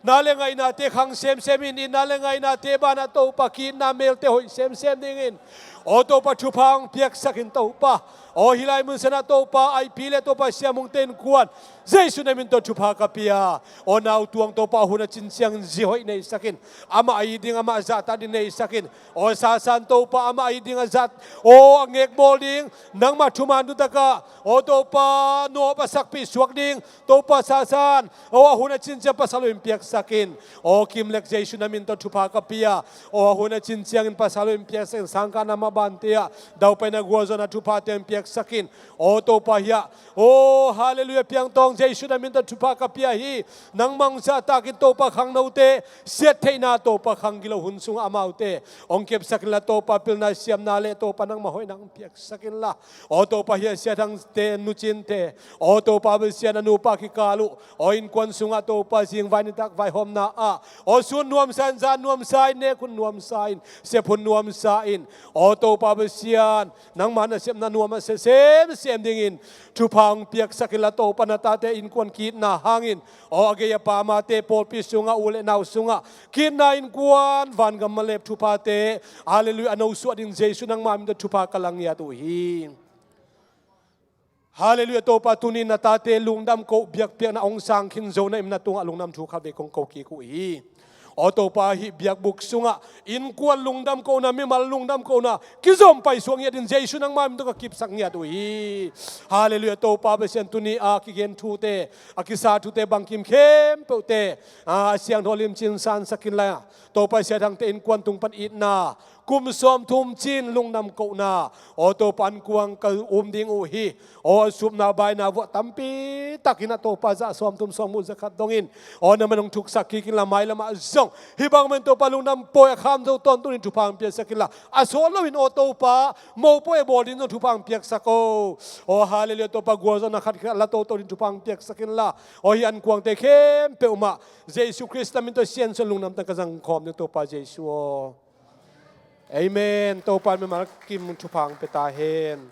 na le ngaihnate khang semsem in, itna le ngaihnate banah Topa ki-itna melte hoih semsem dingin aw Topa thupha hong piaksak in Topa. Aw hih lai mun sanah Topa aihpi le Topa siamungte innkuan Jesu na min tawh thupha ka pia. Aw nau tuang Topa hun a cin ciangin zi hoih neisak in, amah a it ding amah zahtak ding neisak in. Aw sasan Topa amah a it ding a zat aw a ngekmawl ding nangmah thuman dutakah aw Topa nawp a sakpih suak ding Topa sasan aw a hun a cin ciang pasal uh in piaksak in. Aw kimlek Jesu na min tawh thupha ka pia. Aw a hun a cin ciangin pasal uh in piaksak in, sangkahna mah bante ah daupaina gualzawhna thuphate in piaksak in. Aw Topa hiah aw halleluiah piangtawng Jesu na min tawh thupha ka pia hi. Nangmah hong zahtakin Topa khangnote siat theihna Topa khang gilo hun sungah amaute hong kepsak inla Topa pilna siamna le Topa nangmah hoihna hong piaksak inla. Aw Topa hiah Sia Thangte nucinte aw Topa Pasian a nupa kikal uh aw innkuan sungah Topa zingvai nitak vaihawmna ah aw sun nuamsa in, zan nuamsa in, nek hun nuamsa in, sep hun nuamsa in. Aw Topa Pasian nangmah nasepna nuam a sia semsem dingin thupha hong piaksak inla Topa na tate innkuan ki-itna hangin aw a gei a pa amate pawlpi sungah u le nau sungah ki-itna innkuan vangam malep thuphate halleluiah a nosuah ding Jesu nangmah min tawh thupha ka la ngiat uh hi. Halleluiah. Topa tuni na tate lungdam ko biakpiakna hong sang khin zo na in na tungah lungdam thu khat vei kong ko kik uh hi. Aw Topa hih biakbuk sungah innkuan lungdam kohna, mimal lungdam kohna kizom paisuak ngiat in Jesu nangmah min tawh ka kipsak ngiat uh hi. Halleluiah. Topa Pasian tuni a kigen thute, a kisa thute bangkim khempeuhte a siangtho limcin sansak inla Topa Sia Thangte innkuan tung pan itna kum sawmthum cin lungdam kohna aw Topa innkuan ka um ding uh hi. Aw a supna baina vuah tampi takin a Topa zah sawmthum sawmguk zakhat dongin aw na man hong thuksak kik inla mailamah zong hih bang man Topa lungdam pawi a kham zo tawntung in thupha hong piaksak inla a sawt loin aw Topa mopawi a bawl ding zong thupha hong piaksak o. Aw halleluiah. Topa gualzawhna khat khat la toto ding thupha hong piaksak inla aw hih innkuante khempeuh mah Jesu Khrist na min tawh siansuan lungdam tang ka zangkhawm ding Topa Jesu aw. Amen. Topa in mimal kim thupha hong pia ta hen.